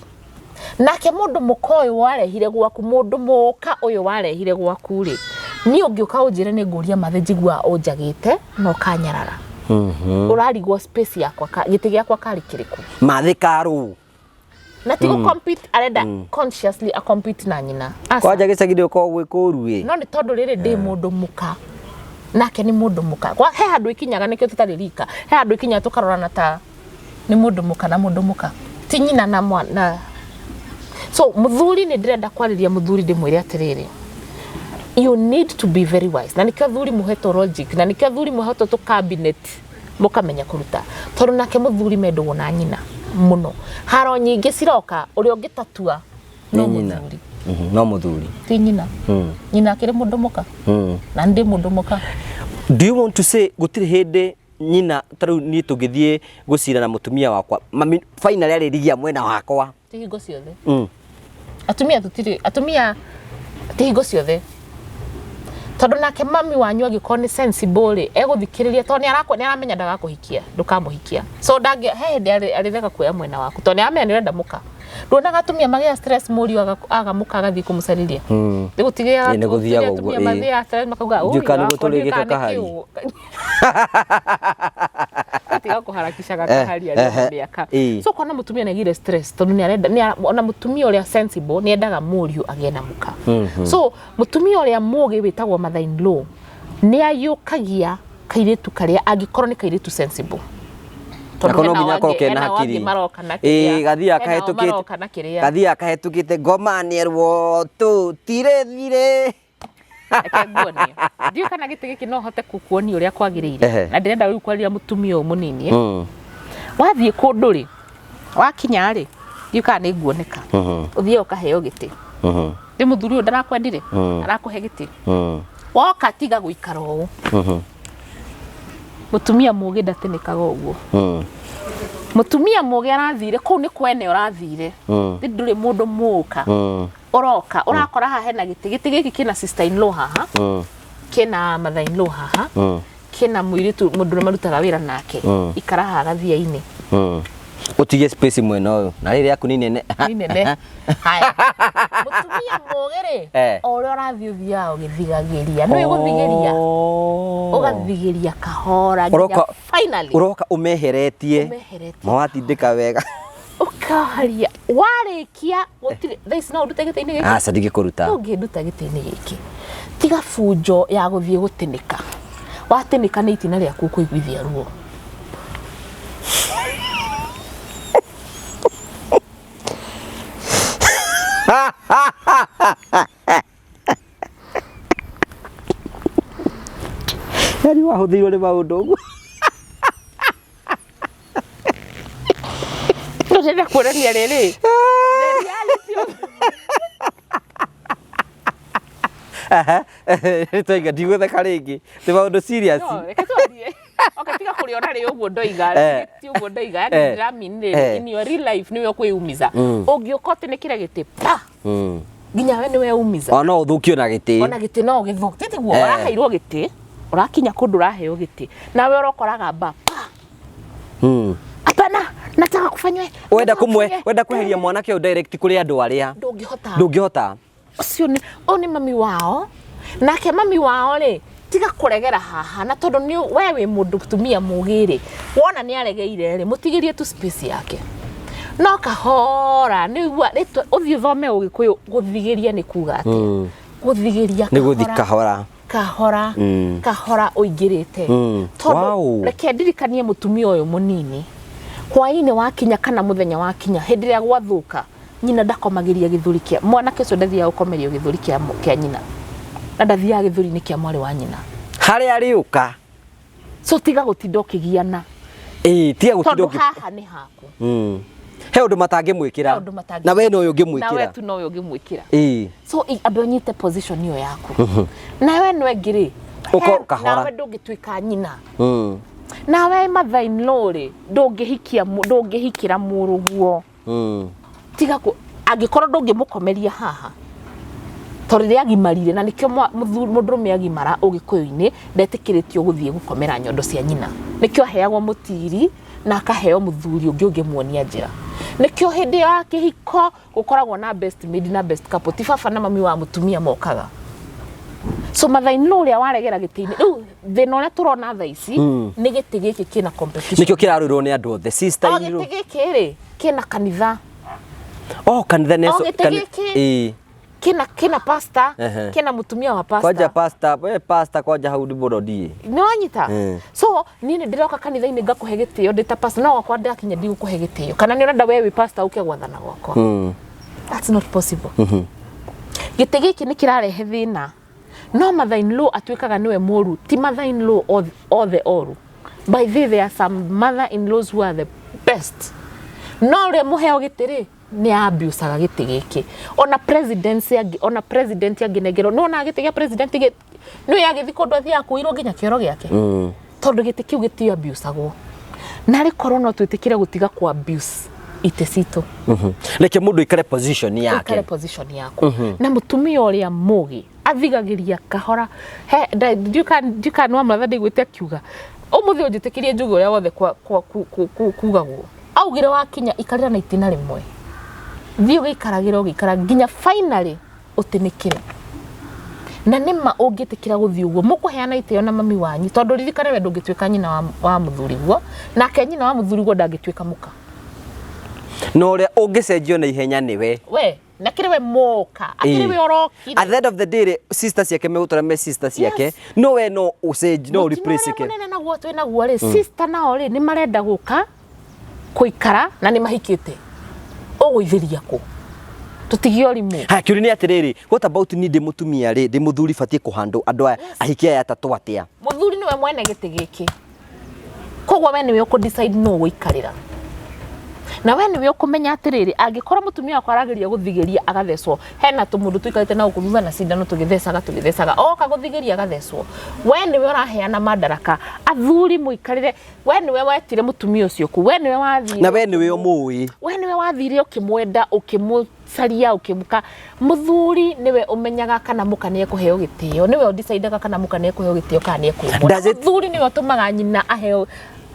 [SPEAKER 1] Nake mũndũ mũka ũyũ warehire gwaku, mũndũ mũka ũyũ warehire gwaku rĩ, niĩ ũngĩũka ũnjĩre nĩ ngũria mathĩ, njiguaga ũnjagĩte na ũkanyarara. Ũrarigwo space yakwa, gĩtĩ gĩakwa karĩ kĩrĩkũ?
[SPEAKER 2] Mathĩ karũ.
[SPEAKER 1] Na ti gũ compete arenda, consciously a compete na nyina. Aca.
[SPEAKER 2] Kwanja gĩcagi nĩ ũkoragwo gwĩ kũũru ĩ.
[SPEAKER 1] No nĩ tondũ rĩrĩ ndĩ mũndũ mũka, nake nĩ mũndũ mũka. Kwa he handũ ikinyaga nĩkĩo tũtarĩ rika, he handũ ikinyaga tũkarorana ta nĩ mũndũ mũka na mũndũ mũka, ti nyina na mwana. So mũthuri, nĩ ndĩrenda kwarĩria mũthuri ndĩmwĩre atĩrĩrĩ, you need to be very wise, na nĩkĩo athuri mũhetwo logic, na nĩkĩo athuri mũhetwo tũ cabinet mũkamenya kũruta, tondũ nake mũthuri mendagwo na nyina mũno. Haro nyingĩ ciroka, ũrĩa ũngĩtatua no
[SPEAKER 2] Nĩ nyina.
[SPEAKER 1] mũthuri.
[SPEAKER 2] No mũthuri.
[SPEAKER 1] Ti nyina. Nyina akĩrĩ mũndũ mũka, na ndĩ mũndũ mũka.
[SPEAKER 2] Do you want to say gũtirĩ hĩndĩ nyina, ta rĩu niĩ tũngĩthiĩ gũcira na mũtumia wakwa, mami finally arĩrigia mwena wakwa?
[SPEAKER 1] Ti hingo ciothe. Atumia tũtirĩ, atumia ti hingo ciothe, tondũ nake mami wanyu angĩkorwo nĩ sensible rĩ, egũthikĩrĩria, tondũ nĩ aramenya ndagakũhikia, ndũkamũhikia, so ndangĩ he hĩndĩ arĩrega kuoya mwena waku, tondũ nĩ aramenya nĩ ũrenda mũka. Nduonaga atumia magĩa stress, mũriũ aga mũka agathiĩ kũmũcarĩria? Nĩ gũtigĩaga.
[SPEAKER 2] Ĩ, nĩ gũthiaga ũguo,
[SPEAKER 1] atumia
[SPEAKER 2] ĩ.
[SPEAKER 1] mathiaga stress makauga,
[SPEAKER 2] Ndiũĩ kana nĩguo tũrĩgĩte kahari.
[SPEAKER 1] Tiga kũharakishaga kahari arĩ na mĩaka. So kona mũtumia nĩ agire stress tondũ nĩ arenda ona mũtumia ũrĩa sensible nĩ endaga mũriũ agĩe na mũka. So mũtumia ũrĩa mũgĩ wĩtagwo mother in law nĩ ayũkagia kairĩtu karĩa, angĩkorwo nĩ kairĩtu sensible. Tondũ
[SPEAKER 2] Nako no
[SPEAKER 1] hena
[SPEAKER 2] nginya
[SPEAKER 1] o
[SPEAKER 2] akorwo
[SPEAKER 1] angĩ-
[SPEAKER 2] kena
[SPEAKER 1] hena o angĩ
[SPEAKER 2] hakiri.
[SPEAKER 1] maroka na
[SPEAKER 2] Ĩ,
[SPEAKER 1] kĩrĩa.
[SPEAKER 2] gathiaga
[SPEAKER 1] Hena o
[SPEAKER 2] kahĩtũkĩte.
[SPEAKER 1] maroka na kĩrĩa.
[SPEAKER 2] Gathiaga kahĩtũkĩte ngomanĩrwo tũtirĩ thirĩ.
[SPEAKER 1] Reke nguonie, ndiũĩ kana gĩtĩ gĩkĩ no hote gũkuonia ũrĩa kwagĩrĩire. Na ndĩrenda rĩu kwarĩria mũtumia ũyũ mũnini, eh. Wathiĩ kũndũ rĩ, wakinya rĩ, ndiũĩ kana nĩ nguoneka, ũthiĩ ũkaheo gĩtĩ nĩ mũthuri ũyũ ndarakwendire, arakũhe gĩtĩ. Woka tiga gũikara ũũ. Mũtumia mũgĩ ndatĩnĩkaga ũguo. Mũtumia mũgĩ arathire kũu nĩ kwene ũrathire, nĩ ndũrĩ mũndũ mũka ũroka ũrakora haha hena gĩtĩ, gĩtĩ gĩkĩ kĩna sister in law haha, kĩna mother in law haha, kĩna mũirĩtu mũndũ ũrĩa marutaga wĩra nake. Ikara haha gathia-inĩ.
[SPEAKER 2] Ũtige space mwena ũyũ na rĩrĩ yaku nĩ nene.
[SPEAKER 1] Nĩ nene. Haya, mũtumia mũgĩ rĩ, o ũrĩa ũrathiĩ ũthiaga ũgĩthigagĩria, nĩ gũthigĩria, ũgathigĩria kahora nginya finally
[SPEAKER 2] Ũroka ũmeheretie.
[SPEAKER 1] Ũmeheretie.
[SPEAKER 2] Mawatindĩka wega.
[SPEAKER 1] Ũkaria warĩkia gũtirĩ thaa ici no ũndute gĩtĩ-inĩ gĩkĩ.
[SPEAKER 2] Aca, ndingĩkũruta.
[SPEAKER 1] Ndũngĩnduta gĩtĩ-inĩ gĩkĩ. Tiga bunjo ya gũthiĩ gũtĩnĩka. Watĩnĩka nĩ itina rĩaku ũkũiguithia ruo.
[SPEAKER 2] Yani wahũthĩirwo nĩ maũndũ ũguo.
[SPEAKER 1] Ndũrenda kuonania rĩrĩ. The reality of
[SPEAKER 2] Twaiga ndigũtheka rĩngĩ. Nĩ maũndũ serious.
[SPEAKER 1] No, reke twarie. Okay, tiga kũrĩona rĩ ũguo ndoiga. Ti ũguo ndoiga. Yani ndĩramini rĩrĩ, in your real life nĩwe ũkwĩumiza. Ũngĩũka ũtĩnĩkĩre gĩtĩ pa. Nginya we nĩwe umiza.
[SPEAKER 2] O no ũthũkio na gĩtĩ.
[SPEAKER 1] Ona gĩtĩ no ũgĩthũkie. Tiguo ũraheirwo gĩtĩ, ũrakinya kũndũ ũraheo gĩtĩ. Nawe ũrokoraga mba pa. Hapana, nataka kufanywa.
[SPEAKER 2] Wenda kũmwe, wenda kweheria mwanake ũyũ direct kũrĩ andũ arĩa.
[SPEAKER 1] Ndũngĩhota.
[SPEAKER 2] Ndũngĩhota.
[SPEAKER 1] Ũcio nĩ ũyũ nĩ mami wao nake mami wao rĩ tiga kũregera haha na tondũ nĩ we wĩ mũndũ mũtumia mũgĩ rĩ wona nĩ aregeire rĩ mũtigĩrie tu space yake no kahora nĩ ũigua rĩtwa ũthiĩ ũthome ũgĩkũyũ gũthigĩria nĩ kuga atĩa gũthigĩria
[SPEAKER 2] Nĩ gũthi kahora.
[SPEAKER 1] Kahora kahora ũingĩrĩte tondũ reke ndirikanie mũtumia ũyũ mũnini hwainĩ wakinya kana mũthenya wakinya hĩndĩ ĩrĩa gwathũka nyina ndakomagĩria gĩthũri kĩa mwanake ũcio ndathiaga gũkomerio gĩthũri kĩa nyina na ndathiaga gĩthũri-inĩ kĩa mwarĩ wa nyina.
[SPEAKER 2] Harĩa arĩũka.
[SPEAKER 1] So tiga gũtinda ũkĩgiana.
[SPEAKER 2] Ĩĩ, tiga gũtinda
[SPEAKER 1] tondũ
[SPEAKER 2] ũkĩ
[SPEAKER 1] haha nĩ haku.
[SPEAKER 2] He ũndũ matangĩmwĩkĩra.
[SPEAKER 1] He ũndũ matangĩmwĩkĩra.
[SPEAKER 2] Na we nowe
[SPEAKER 1] Na we
[SPEAKER 2] ũngĩmwĩkĩra.
[SPEAKER 1] tu nowe ũngĩmwĩkĩra.
[SPEAKER 2] Ĩĩ.
[SPEAKER 1] So ambe ũnyite position ĩyo yaku. Nawe no ĩngĩ rĩ,
[SPEAKER 2] Ũko kahora.
[SPEAKER 1] Nawe ndũngĩtuĩka nyina. Nawe mother in law rĩ, ndũngĩhikia ndũngĩhikĩra mũrũguo. Tiga kũ, angĩkorwo ndũngĩmũkomeria haha tondũ rĩrĩa agimarire na nĩkĩo mũndũrũme agimara ũgĩkũyũ-inĩ ndetĩkĩrĩtio gũthiĩ gũkomera nyondo cia nyina, nĩkĩo aheagwo mũtiri na akaheo mũthuri ũngĩ ũngĩmuonia njĩra. Nĩkĩo hĩndĩ ya kĩhiko gũkoragwo na best maid na best couple, ti baba na mami wa mũtumia mokaga. So mother in law ũrĩa waregera gĩtĩ-inĩ rĩu thĩna ũrĩa tũrona thaa ici nĩ gĩtĩ gĩkĩ kĩna competition.
[SPEAKER 2] Nĩkĩo kĩrarũĩrwo nĩ andũ othe. Sister
[SPEAKER 1] O
[SPEAKER 2] in law.
[SPEAKER 1] gĩtĩ gĩkĩ rĩ kĩna kanitha.
[SPEAKER 2] Oh, kanitha nĩ
[SPEAKER 1] O gĩtĩ gĩkĩ.
[SPEAKER 2] Ĩĩ.
[SPEAKER 1] Kĩna pastor, kĩna mũtumia wa pastor.
[SPEAKER 2] Kwanja pastor, we pastor kwanja hau ndĩ mũno ndiĩ.
[SPEAKER 1] Nĩ wanyita? So niĩ nĩ ndĩroka kanitha-inĩ ngakũhe gĩtĩo ndĩ ta pastor, no gwakwa ndakinya ndigũkũhe gĩtĩo. Kana nĩ ũrenda we wĩ pastor ũke gwathana gwakwa. That's not possible. Gĩtĩ gĩkĩ nĩ kĩrarehe thĩna. No mother in law atuĩkaga nĩwe mũru, ti mother in law othe oru. By the way, there are some mother in laws who are the best. No ũrĩa mũheo gĩtĩ rĩ, nĩ abusaga gĩtĩ gĩkĩ. Ona presidency angĩ, ona president angĩnengerwo, nĩ wonaga gĩtĩ gĩa president nĩ agĩthiĩ kũndũ athiaga kũirwo nginya kĩoro gĩake. Tondũ gĩtĩ kĩu gĩtĩ abusagwo. Na rĩkorwo no twĩtĩkĩre gũtiga ku abuse itĩ citũ.
[SPEAKER 2] Reke mũndũ aikare position yake.
[SPEAKER 1] Aikare position yaku. Na mũtumia ũrĩa mũgĩ athigagĩria kahora. He, nda, ndiũka nĩ wa mũratha ndaiguĩte akiuga. Ũmũthĩ ũnjĩtĩkĩrie njuge ũrĩa wothe kugagwo. Augire wakinya ikarĩra na itina rĩmwe. Thiĩ ũgĩikaragĩra ũgĩikara nginya finally ũtĩnĩkĩre. Na nĩ ma ũngĩtĩkĩra gũthiĩ ũguo, mũkũheana itĩo na mami wanyu, tondũ ririkana we ndũngĩtuĩka nyina wa mũthuriguo, nake nyina wa mũthuriguo ndangĩtuĩka mũka.
[SPEAKER 2] Na ũrĩa ũngĩcenjio na ihenya nĩwe.
[SPEAKER 1] We, na kĩrĩ we mũka, akĩrĩ we ũrokire.
[SPEAKER 2] At the end of the day rĩ, sister ciake megũtũra me sister ciake. No we no ũcenjie, no
[SPEAKER 1] Mũtino ũrĩa
[SPEAKER 2] ũreplace ke.
[SPEAKER 1] mũnene naguo twĩ naguo rĩ, sister nao rĩ, nĩ marenda gũka kũikara na nĩ mahikĩte. Ũgũithĩria kũ? Tũtige ũrimũ.
[SPEAKER 2] Ha, kĩũria nĩ atĩrĩrĩ, what about ni ndĩ mũtumia rĩ, ndĩ mũthuri batiĩ kũhandũ andũ aya, ahiki aya atatũ atĩa?
[SPEAKER 1] Mũthuri nĩwe mwene gĩtĩ gĩkĩ. Koguo we nĩwe ũkũ decide nũ ũgũikarĩra. Na we nĩwe ũkũmenya atĩrĩrĩ, angĩkorwo mũtumia wakwa arageria gũthigĩria agathecwo, hena tũmũndũ tũikarĩte na gũkũ thutha na cindano tũgĩthecaga tũgĩthecaga, oka gũthigĩria agathecwo. We nĩwe ũraheana madaraka. Athuri mũikarĩre, we nĩwe wetire mũtumia ũcio kũu, we nĩwe wathire.
[SPEAKER 2] Na we nĩwe ũmũĩ.
[SPEAKER 1] We nĩwe wathire ũkĩmwenda, ũkĩmũcaria, ũkĩmũka. Mũthuri nĩwe ũmenyaga kana mũka nĩ ekũheo gĩtĩo, nĩwe ũdecidaga kana mũka nĩ ekũheo gĩtĩo kana nĩ ekũimwo.
[SPEAKER 2] Does it
[SPEAKER 1] Mũthuri nĩwe ũtũmaga nyina aheo,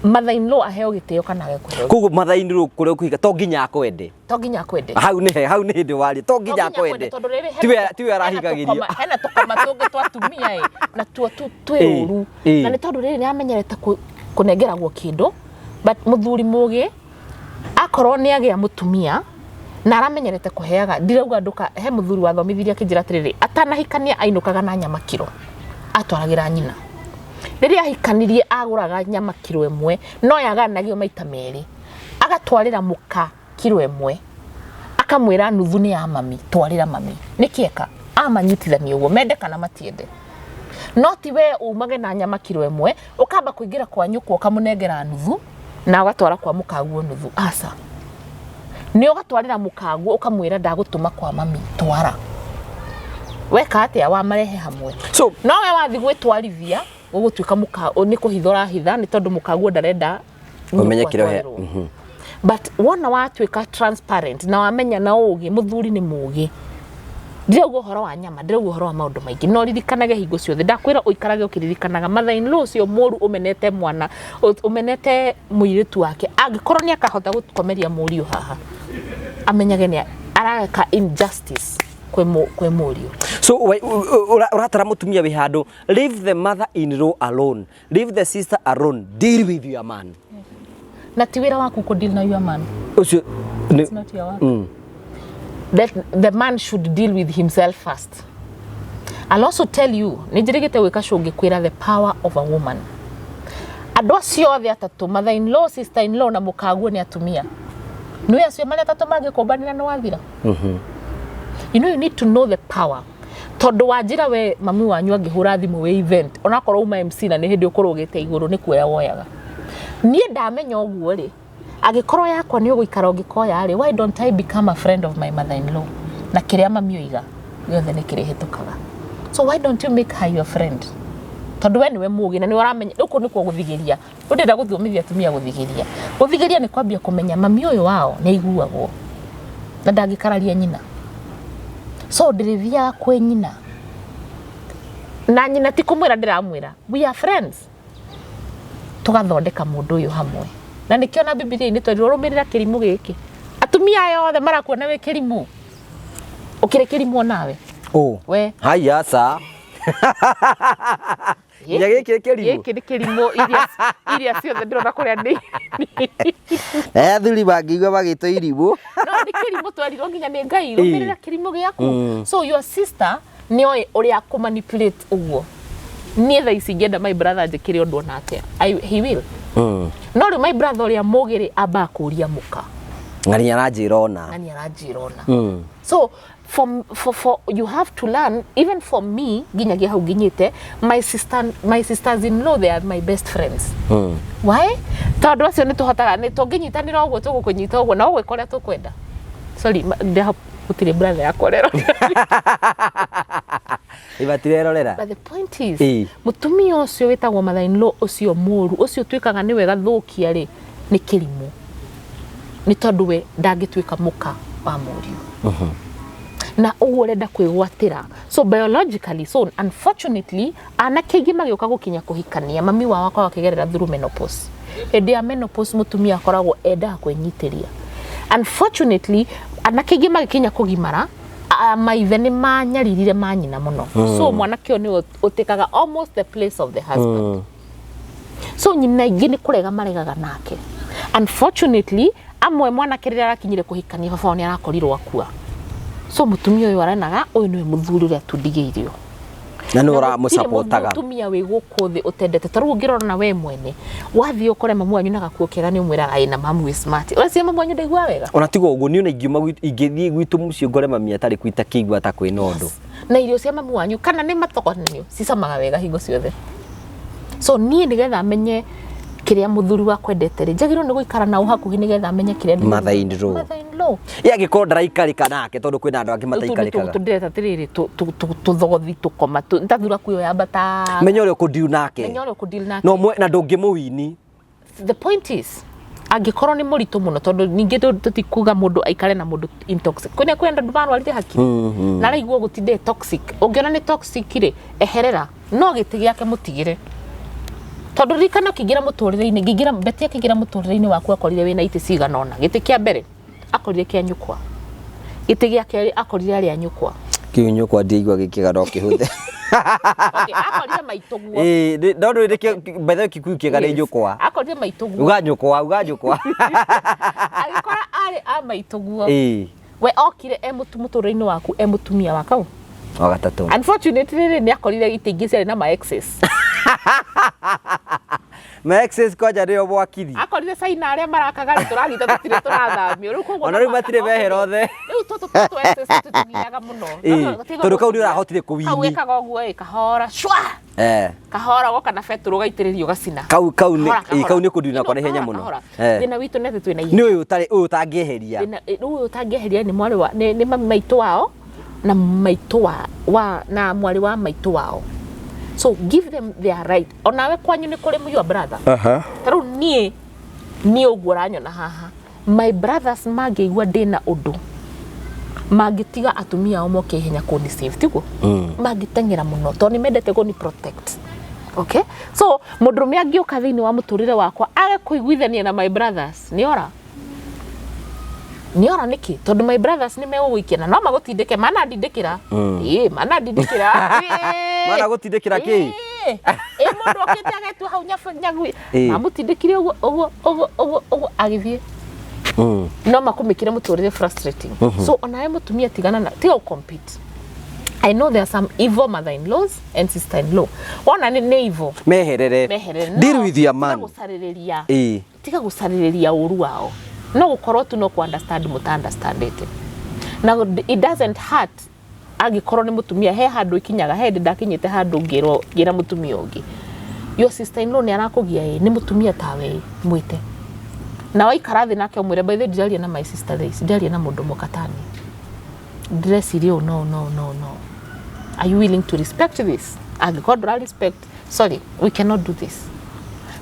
[SPEAKER 1] mother in law aheo gĩtĩo kana age kũheo.
[SPEAKER 2] Koguo mother in law kũrĩa ũkũhika to nginya akwende.
[SPEAKER 1] To nginya akwende.
[SPEAKER 2] Hau nĩ hau nĩ hĩndĩ waria, to nginya
[SPEAKER 1] To nginya
[SPEAKER 2] akwende.
[SPEAKER 1] akwende, tondũ rĩrĩ
[SPEAKER 2] Tiwe tiwe arahikagĩrio.
[SPEAKER 1] hena tũkoma tũngĩ twa atumia ĩ, na tuo twĩ ũru. Na nĩ tondũ rĩrĩ nĩ amenyerete kũnengeragwo kĩndũ, but mũthuri mũgĩ akorwo nĩ agĩa mũtumia Na aramenyerete kũheaga. Ndirauga nduka he mũthuri wathomithirie akĩnjĩra atĩrĩrĩ, atanahikania ainũkaga na nyama kiro atwaragĩra nyina. Rĩrĩa ahikanirie agũraga nyama kiro 1, no yaganagio maita 2, agatwarĩra mũka kiro 1, akamwĩra nuthu nĩ ya mami, twarĩra mami. Nĩkĩ eka amanyitithania ũguo mende kana matiende. No ti we umage na nyama kiro 1, ũkamba kũingĩra kwa nyũkwa ũkamũnengera nuthu na ũgatwara kwa mũkaguo nuthu. Aca, nĩ ũgatwarĩra mũkaguo ũkamwĩra ndagũtũma kwa mami, twara. Weka atĩa? Wamarehe hamwe.
[SPEAKER 2] So
[SPEAKER 1] no we wathi gwĩtwarithia gũgũtuĩka mũka nĩ kũhitha ũrahitha, nĩ tondũ mũkaguo ndarenda
[SPEAKER 2] ũmenye
[SPEAKER 1] nyũkwa
[SPEAKER 2] kĩrĩa ũhe-
[SPEAKER 1] atwarĩrwo. But wona watuĩka transparent na wamenya na ũgĩ, mũthuri nĩ mũgĩ. Ndirauga ũhoro wa nyama, ndirauga ũhoro wa maũndũ maingĩ, no ririkanage hingo ciothe, ndakwĩra ũikarage ũkĩririkanaga mother in law ũcio mũru ũmenete mwana, ũmenete mũirĩtu wake, angĩkorwo nĩ akahota gũkomeria mũriũ haha, amenyage nĩ areka injustice kwĩ mũriũ.
[SPEAKER 2] So ũratara mũtumia wĩ handũ, leave the mother in law alone, leave the sister alone, deal with your man.
[SPEAKER 1] Na ti wĩra waku kũ deal na your man.
[SPEAKER 2] Ũcio nĩ
[SPEAKER 1] It's not your work. That the man should deal with himself first. I'll also tell you, nĩ njĩrĩgĩte gwĩka show ngĩkwĩra the power of a woman. Andũ acio othe atatũ, mother in law, sister in law na mũkaguo, nĩ atumia. Nĩ acio marĩa atatũ mangĩkũmbanĩra nĩ wathira. You know you need to know the power. Tondũ wanjĩra we mami wanyu angĩhũra thimũ wĩ event, onakorwo uma MC na nĩ hĩndĩ ũkũrũgĩte igũrũ, nĩ kuoya woyaga. Niĩ ndamenya ũguo rĩ, angĩkorwo yakwa nĩ ũgũikara ũngĩkoya rĩ, why don't I become a friend of my mother in law? Na kĩrĩa mami oiga gĩothe nĩ kĩrĩhĩtũkaga. So why don't you make her your friend? Tondũ we nĩwe mũgĩ na nĩwe ũramenya. Rĩu kũu nĩkuo gũthigĩria. Rĩu ndĩrenda gũthomithia atumia gũthigĩria. Gũthigĩria nĩ kwambia kũmenya mami ũyũ wao nĩ aiguagwo na ndangĩkararia nyina, so ndĩrĩthiaga kwĩ nyina na nyina ti kũmwĩra ndĩramwĩra we are friends, tũgathondeka mũndũ ũyũ hamwe. Na nĩkĩo na Bibilia-inĩ twerirwo rũmĩrĩra kĩrimũ gĩkĩ. Atumia aya othe marakuona wĩ kĩrimũ, ũkĩrĩ kĩrimũ onawe.
[SPEAKER 2] Ũ.
[SPEAKER 1] We.
[SPEAKER 2] Haya sa nginya gĩkĩ kĩrimũ.
[SPEAKER 1] Gĩkĩ nĩ kĩrimũ, iria ciothe ndĩrona kũrĩa nĩ
[SPEAKER 2] Athuri mangĩigua magĩtwo irimũ.
[SPEAKER 1] No nĩ kĩrimũ, twerirwo nginya nĩ Ngai, rũmĩrĩra kĩrimũ gĩaku. So your sister nĩoĩ ũrĩa kũmanipulate ũguo. Niĩ thaa ici ingĩenda my brother njĩkĩre ũndũ ona atĩa, he will. No rĩu my brother ũrĩa mũgĩrĩ ambaga kũria mũka.
[SPEAKER 2] Ng'ani aranjĩra ona.
[SPEAKER 1] Na nĩ aranjĩra ona. So for you have to learn. Even for me, nginyagia hau nginyĩte, my sisters in law, they are my best friends. Why? Tondũ acio nĩ tũhotaga, nĩ tũngĩnyitanĩra ũguo, tũgũkũnyita ũguo na ũgwĩka ũrĩa tũkwenda. Sorry, gũtirĩ brother yakwa rero.
[SPEAKER 2] Ibatirerorera.
[SPEAKER 1] But the point is, mũtumia ũcio wĩtagwo mother in law ũcio mũru ũcio ũtuĩkaga nĩwe gathũkia rĩ, nĩ kĩrimũ, nĩ tondũ we ndangĩtuĩka mũka wa mũriũ na ũguo ũrenda kwĩgwatĩra. So biologically, so unfortunately, anake aingĩ magĩũka gũkinya kũhikania, mami wao akoragwo akĩgerera through menopause. Hĩndĩ ya menopause mũtumia akoragwo endaga kwĩnyitĩria. Unfortunately, anake aingĩ magĩkinya kũgimara, maithe nĩ manyaririre manyina mũno, so mwanake ũyũ nĩwe ũtĩkaga almost the place of the husband. So nyina aingĩ nĩ kũrega maregaga nake. Unfortunately, amwe mwanake rĩrĩa arakinyire kũhikania, baba wao nĩ arakorirwo akua, so mũtumia ũyũ arenaga ũyũ nĩwe mũthuri ũrĩa tundigĩirio.
[SPEAKER 2] Na nĩ
[SPEAKER 1] Na gũtirĩ
[SPEAKER 2] ũramũcapotaga.
[SPEAKER 1] Mũtumia wĩ gũkũ thĩ ũtendete. Ta rĩu ũngĩrora na we mwene wathiĩ ũkore mamu wanyu na gakuo kega, nĩ ũmwĩraga ĩ na mamu wĩ smart, ũreciria mamu wanyu ndaigua wega.
[SPEAKER 2] Ona tiga ũguo, niĩ ona ingiuma ingĩthiĩ gwitũ mũciĩ ngore mami atarĩ kuo, itakĩigua ta kwĩna ũndũ.
[SPEAKER 1] Na irio cia mamu wanyu kana nĩ matogonio cicamaga wega hingo ciothe. So niĩ nĩgetha menye kĩrĩa mũthuri wakwa endete rĩ, njagĩrĩirwo nĩ gũikara nao hakuhĩ nĩgetha menye kĩrĩa
[SPEAKER 2] Mother in law.
[SPEAKER 1] Mother in law.
[SPEAKER 2] Ĩ angĩkorwo ndaraikarĩka nake, tondũ kwĩna andũ angĩ mataikarĩkaga?
[SPEAKER 1] Tũndĩreta atĩrĩrĩ, tũthogothi tũkoma ntathura kuyo yambata.
[SPEAKER 2] Menya ũrĩa ũkũdeal nake.
[SPEAKER 1] Menya ũrĩa ũkũdeal nake.
[SPEAKER 2] No na ndũngĩmũwini.
[SPEAKER 1] The point is, angĩkorwo nĩ mũritũ mũno, tondũ ningĩ tũtikuga mũndũ aikare na mũndũ intoxic, kwĩna andũ marwarire hakiri na araigua gũtinde toxic. Ũngĩona nĩ toxic rĩ, eherera, no gĩtĩ gĩake mũtigĩre, tondũ ririkana ũkĩingĩra mũtũrĩre-inĩ, ngĩingĩra Betty akĩingĩra mũtũrĩre-inĩ waku, akorire wĩna itĩ cigana ũna. Gĩtĩ kĩa mbere akorire kĩa nyũkwa, gĩtĩ gĩa kerĩ akorire arĩa nyũkwa.
[SPEAKER 2] Kĩu nyũkwa ndiaigua gĩkĩga no kĩhũthe.
[SPEAKER 1] Okay, akorire maitũguo.
[SPEAKER 2] Ĩĩ, no ndũĩ nĩkĩo by the way Kikuyu kĩega nĩ nyũkwa.
[SPEAKER 1] Akorire maitũguo.
[SPEAKER 2] Uga nyũkwa, uga nyũkwa.
[SPEAKER 1] Agĩkora arĩ a maitũguo. We okire e mũtũrĩre-inĩ waku e mũtumia wa kau.
[SPEAKER 2] Wa gatatũ.
[SPEAKER 1] Unfortunately rĩ, nĩ akorire itĩ ingĩ ciarĩ na ma exes.
[SPEAKER 2] Ma exes kwanja nĩo mwakiri.
[SPEAKER 1] Akorire China arĩa marakaga rĩ, tũragita tũtirĩ tũrathamio. Rĩu koguo
[SPEAKER 2] Ona rĩu matirĩ mehera othe.
[SPEAKER 1] Rĩu tũtũ tũtũ exes tũtũgiaga mũno.
[SPEAKER 2] Tondũ kau nĩ ũrahotire kũwini.
[SPEAKER 1] Kau gĩkaga ũguo ĩ, kahora shwa. Kahora goka na betũrũ ũgaitĩrĩria ũgacina.
[SPEAKER 2] Kau kau nĩ
[SPEAKER 1] Kahora, kahora.
[SPEAKER 2] kau nĩ kũndina kwa
[SPEAKER 1] Ĩno,
[SPEAKER 2] naihenya
[SPEAKER 1] kahora,
[SPEAKER 2] mũno.
[SPEAKER 1] kahora. Thĩna witũ nĩ atĩ twĩna
[SPEAKER 2] Nĩ ũyũ ũtarĩ ũyũ ũtangĩeheria.
[SPEAKER 1] Thĩna rĩu ũyũ ũtangĩeheria nĩ mwarĩ wa nĩ mami maitũ wao na maitũ wa na mwarĩ wa maitũ wao. So give them their right. Onawe kwanyu nĩ kũrĩ your brother. Ta rĩu niĩ niĩ ũguo ũranyona haha, my brothers mangĩigua ndĩna ũndũ mangĩtiga atumia ao moke ihenya kũni save, tiguo? Mangĩteng'era mũno tondũ nĩ mendete kũni protect. Okay? So mũndũrũme angĩũka thĩinĩ wa mũtũrĩre wakwa age kũiguithania na my brothers, nĩ ora. Nĩ ora nĩkĩ? Tondũ my brothers nĩ megũgũikia na no magũtindĩke, manandindĩkĩra. Ĩĩ, manandindĩkĩra.
[SPEAKER 2] Mana gũtindĩkĩra kĩ?
[SPEAKER 1] Ĩĩ, mũndũ okĩte agetua hau nyagui. Mamũtindĩkire ũguo ũguo ũguo ũguo ũguo agĩthiĩ. No makũmĩkire mũtũrĩre frustrating. So onawe mũtumia tigana na tiga compete. I know there are some evil mother-in-laws and sister-in-law. Wona nĩ evil.
[SPEAKER 2] Meherere.
[SPEAKER 1] Meherere.
[SPEAKER 2] Deal with your man.
[SPEAKER 1] Tiga gũcarĩrĩria. Tiga gũcarĩrĩria ũru wao. No gũkorwo tu no kũ understand mũta understandĩte. Na it doesn't hurt angĩkorwo nĩ mũtumia he handũ ikinyaga, he hĩndĩ ndakinyĩte handũ ngĩrwo ngĩra mũtumia ũngĩ. Your sister-in-law nĩ arakũgia ĩ, nĩ mũtumia tawe ĩ, mwĩte. Na waikara thĩ nake ũmwĩre, by the way ndiraria na my sister thaa ici, ndiraria na mũndũ mũkatani. Ndĩreciria ũũ no no no no. Are you willing to respect this? Angĩkorwo ndũra respect, sorry, we cannot do this.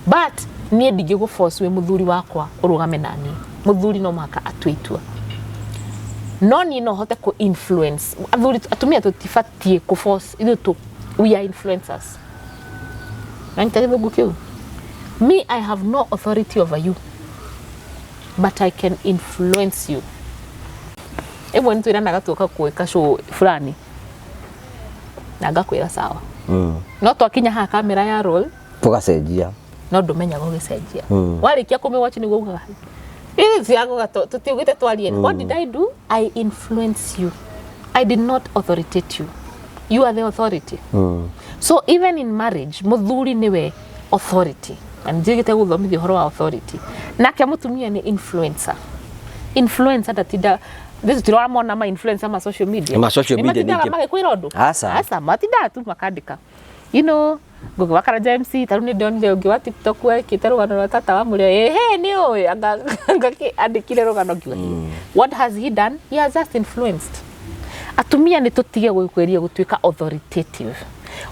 [SPEAKER 1] But niĩ ndingĩgũ force wĩ mũthuri wakwa ũrũgame naniĩ. Mũthuri no mũhaka atue itua. No niĩ no hote kũ influence. Athuri, atumia tũtibatiĩ kũ force, ithuĩ tũ, we are influencers. Nanyita gĩthũngũ kĩu? Me, I have no authority over you, but I can influence you. Ĩmwe nĩ twĩranaga tuoka gwĩka show fulani na ngakwĩra sawa. No twakinya haha kamera ya roll
[SPEAKER 2] Tũgacenjia.
[SPEAKER 1] No ndũmenyaga ũgĩcenjia. Warĩkia kũmĩwatch nĩguo ugaga ithuĩ tutiaguga tutiugĩte twarie. What did I do? I influence you. I did not authoritate you. You are the authority. So even in marriage, mũthuri nĩwe authority. Na nĩnjĩgĩte gũthomithia ũhoro wa authority. Nake mũtumia nĩ influencer. Influencer ndatinda this tũtiramona ma influencer ma social media.
[SPEAKER 2] Ma social media
[SPEAKER 1] Nĩ matindaga
[SPEAKER 2] ningĩ.
[SPEAKER 1] magĩkwĩra ũndũ?
[SPEAKER 2] Aca.
[SPEAKER 1] Aca, matindaga tu makandĩka. You know, Ngugi wa Karanja MC, ta rĩu nĩ ndonire ũngĩ wa TikTok wekĩte rũgano rwa tata wa mũrĩo. Ĩhĩ, nĩ ũĩ, anga andĩkire rũgano ngiuga. What has he done? He has just influenced. Atumia nĩ tũtige gwĩkĩria gũtuĩka authoritative.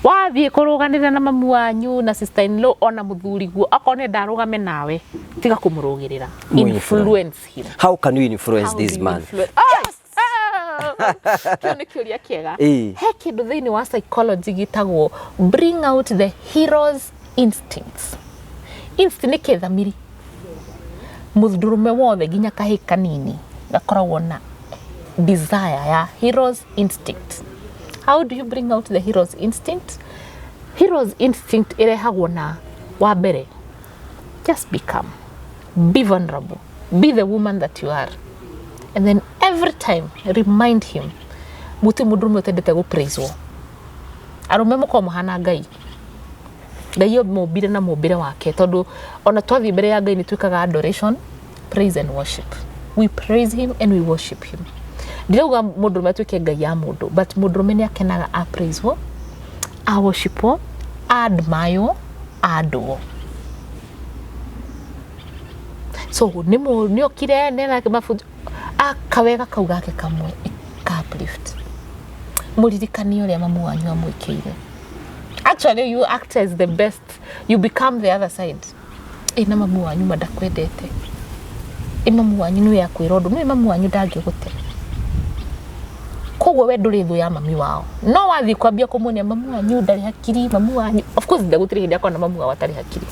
[SPEAKER 1] Wathiĩ kũrũganĩrĩra na mamu wanyu na sister in law ona mũthuri guo, akorwo nĩ ndarũgame nawe, tiga kũmũrũgĩrĩra. Influence him.
[SPEAKER 2] How can you influence
[SPEAKER 1] How
[SPEAKER 2] this
[SPEAKER 1] do you
[SPEAKER 2] man?
[SPEAKER 1] Yes! Kĩu nĩ kĩũria kĩega. He kĩndũ thĩinĩ wa psychology gĩtagwo bring out the hero's instincts. Instinct nĩ kĩthamiri. Mũndũrũme wothe nginya kahĩĩ kanini gakoragwo na desire ya hero's instinct. How do you bring out the hero's instinct? Hero's instinct ĩrehagwo na wa mbere, just be calm, be vulnerable, be the woman that you are. And then every time remind him, gũtirĩ mũndũrũme ũtendete gũpraiswo. Arũme mũkorwo mũhana Ngai. Ngai mũmbire na mũmbĩre wake, tondũ ona twathiĩ mbere ya Ngai nĩ twĩkaga adoration, praise and worship. We praise him and we worship him. Ndirauga mũndũrũme atuĩke Ngai ya mũndũ, but mũndũrũme nĩ akenaga a praise-wo, a worship-wo, a admire-wo, a adore-wo. So nĩ okire nena mabutu akawega kau gake kamwe ka uplift. Mũririkanie ũrĩa mamu wanyu amwĩkĩire. Actually you act as the best, you become the other side. Ĩ na mamu wanyu ma ndakwendete. Ĩ mamu wanyu nĩwe akwĩra ũndũ, nĩwe mamu wanyu ndangĩgũte. Koguo we ndũrĩ thũ ya mami wao. No wathiĩ kwambia kũmuonia mamu wanyu ndarĩ hakiri, mamu wanyu. Of course ndagũtirĩ hĩndĩ akona mamu wao atarĩ hakiri.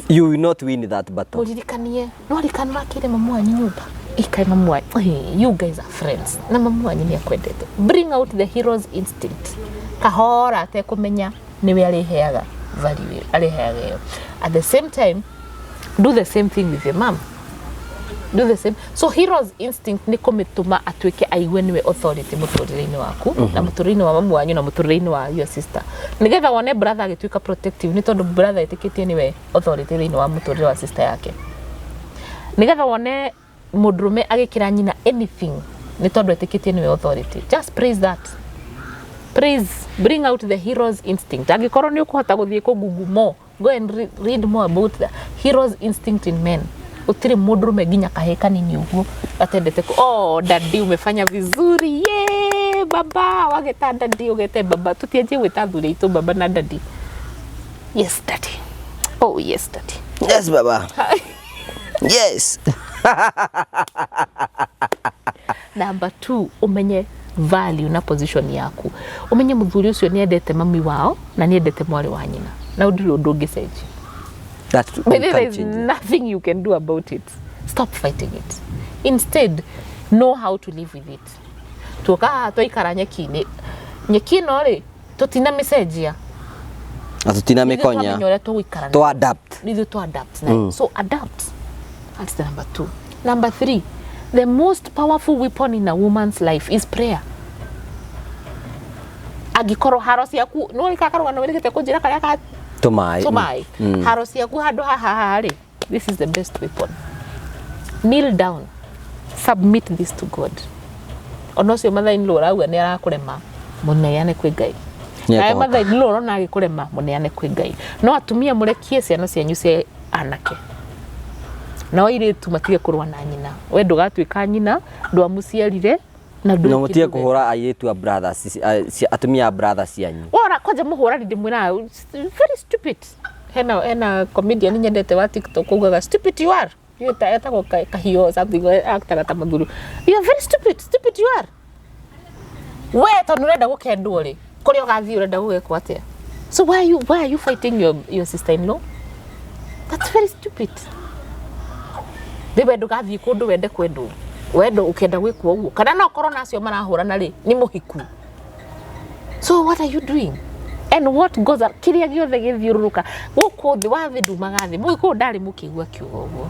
[SPEAKER 2] You will not win that battle.
[SPEAKER 1] Mũririkanie, no ririkana ũrakĩire mamu wanyu nyũmba. Ikae mamu wanyu. Hey, you guys are friends. Na mamu wanyu nĩ akwendete. Bring out the hero's instinct. Kahora atekũmenya nĩwe arĩheaga value ĩyo, arĩheaga ĩyo. At the same time, do the same thing with your mom. Do the same. So hero's instinct nĩ kũmĩtũma atuĩke aigue nĩwe authority mũtũrĩre-inĩ waku na mũtũrĩre-inĩ wa mamu wanyu na mũtũrĩre-inĩ wa your sister, nĩgetha wone brother agĩtuĩka protective nĩ tondũ brother etĩkĩtie nĩwe authority thĩinĩ wa mũtũrĩre wa sister yake, nĩgetha wone mũndũrũme agĩkĩra nyina anything nĩ tondũ etĩkĩtie nĩwe authority. Just praise that. Praise, bring out the hero's instinct. Angĩkorwo nĩ ũkũhota gũthiĩ kũ Google more, go and read more about the hero's instinct in men. Gũtirĩ mũndũrũme nginya kahĩĩ kanini ũguo gatendete ku, "Oh daddy, umefanya vizuri, ye baba." Wageta daddy, ũgete baba. Tũtianjie gwĩta athuri aitũ baba na daddy. Yes daddy, oh yes daddy.
[SPEAKER 2] Yes baba, yes.
[SPEAKER 1] Number two, umenye value na position yaku. Umenye muthuri ucio nĩ endete mami wao na nĩ endete mwarĩ wa nyina, na ndũrĩ ũndũ ũngĩcenjia.
[SPEAKER 2] That
[SPEAKER 1] But
[SPEAKER 2] you
[SPEAKER 1] there
[SPEAKER 2] can't
[SPEAKER 1] is
[SPEAKER 2] change it.
[SPEAKER 1] nothing you can do about it. Stop fighting it. Instead, know how to live with it. Tuoka haha twaikara nyeki-inĩ, nyeki ĩno rĩ, tũtinamĩcenjia.
[SPEAKER 2] Na tutina
[SPEAKER 1] Ithuĩ twamenya
[SPEAKER 2] mĩkonya.
[SPEAKER 1] ũrĩa tũgũikara
[SPEAKER 2] To adapt.
[SPEAKER 1] Nithuĩ to adapt nayo. So adapt. That's the number two. Number three, the most powerful weapon in a woman's life is prayer. Angĩkorwo haro ciaku nĩ karũgano wĩrĩgĩte kũnjĩra karĩa ka
[SPEAKER 2] Tũmaĩ.
[SPEAKER 1] Tũmaĩ, haro ciaku handũ haha haha rĩ, this is the best weapon. Kneel down, submit this to God. Ona ũcio mother-in-law ũrauga nĩ arakũrema, mũneane kwĩ Ngai.
[SPEAKER 2] Nĩ
[SPEAKER 1] Nawe
[SPEAKER 2] ekũhota.
[SPEAKER 1] mother-in-law ũrona agĩkũrema, mũneane kwĩ Ngai. No atumia, mũrekie ciana cianyu cia anake nao airĩtu matige kũrũa na nyina. We ndũgatuĩka nyina, ndwamũciarire na ndwĩ
[SPEAKER 2] No mũtige
[SPEAKER 1] kĩndũ we.
[SPEAKER 2] kũhũra airĩtu a brothers, atumia a brothers cianyu.
[SPEAKER 1] Wona kwanja mũhũrani ndĩmwĩraga very stupid. Hena comedian nyendete wa TikTok ugaga, "Stupid you are." Etagwo Kahiũ something, actaga ta mũthuri. "You are very stupid, stupid you are." We tondũ ũrenda gũkendwo rĩ, kũrĩa ũgathiĩ ũrenda gũgekwo atĩa? So why are you fighting your sister in law? That's very stupid. Rĩ, we ndũgathiĩ kũndũ wende kwendwo, wendo ũkenda gwĩkwo ũguo, kana no korwo na acio marahũrana rĩ, nĩ mũhiku. So what are you doing? And what goes up, kĩrĩa gĩothe gĩthiũrũrũka gũkũ thĩ wa thĩ ndumaga thĩ. Mũgĩkũyũ ndarĩ mũkĩigua akiuga ũguo.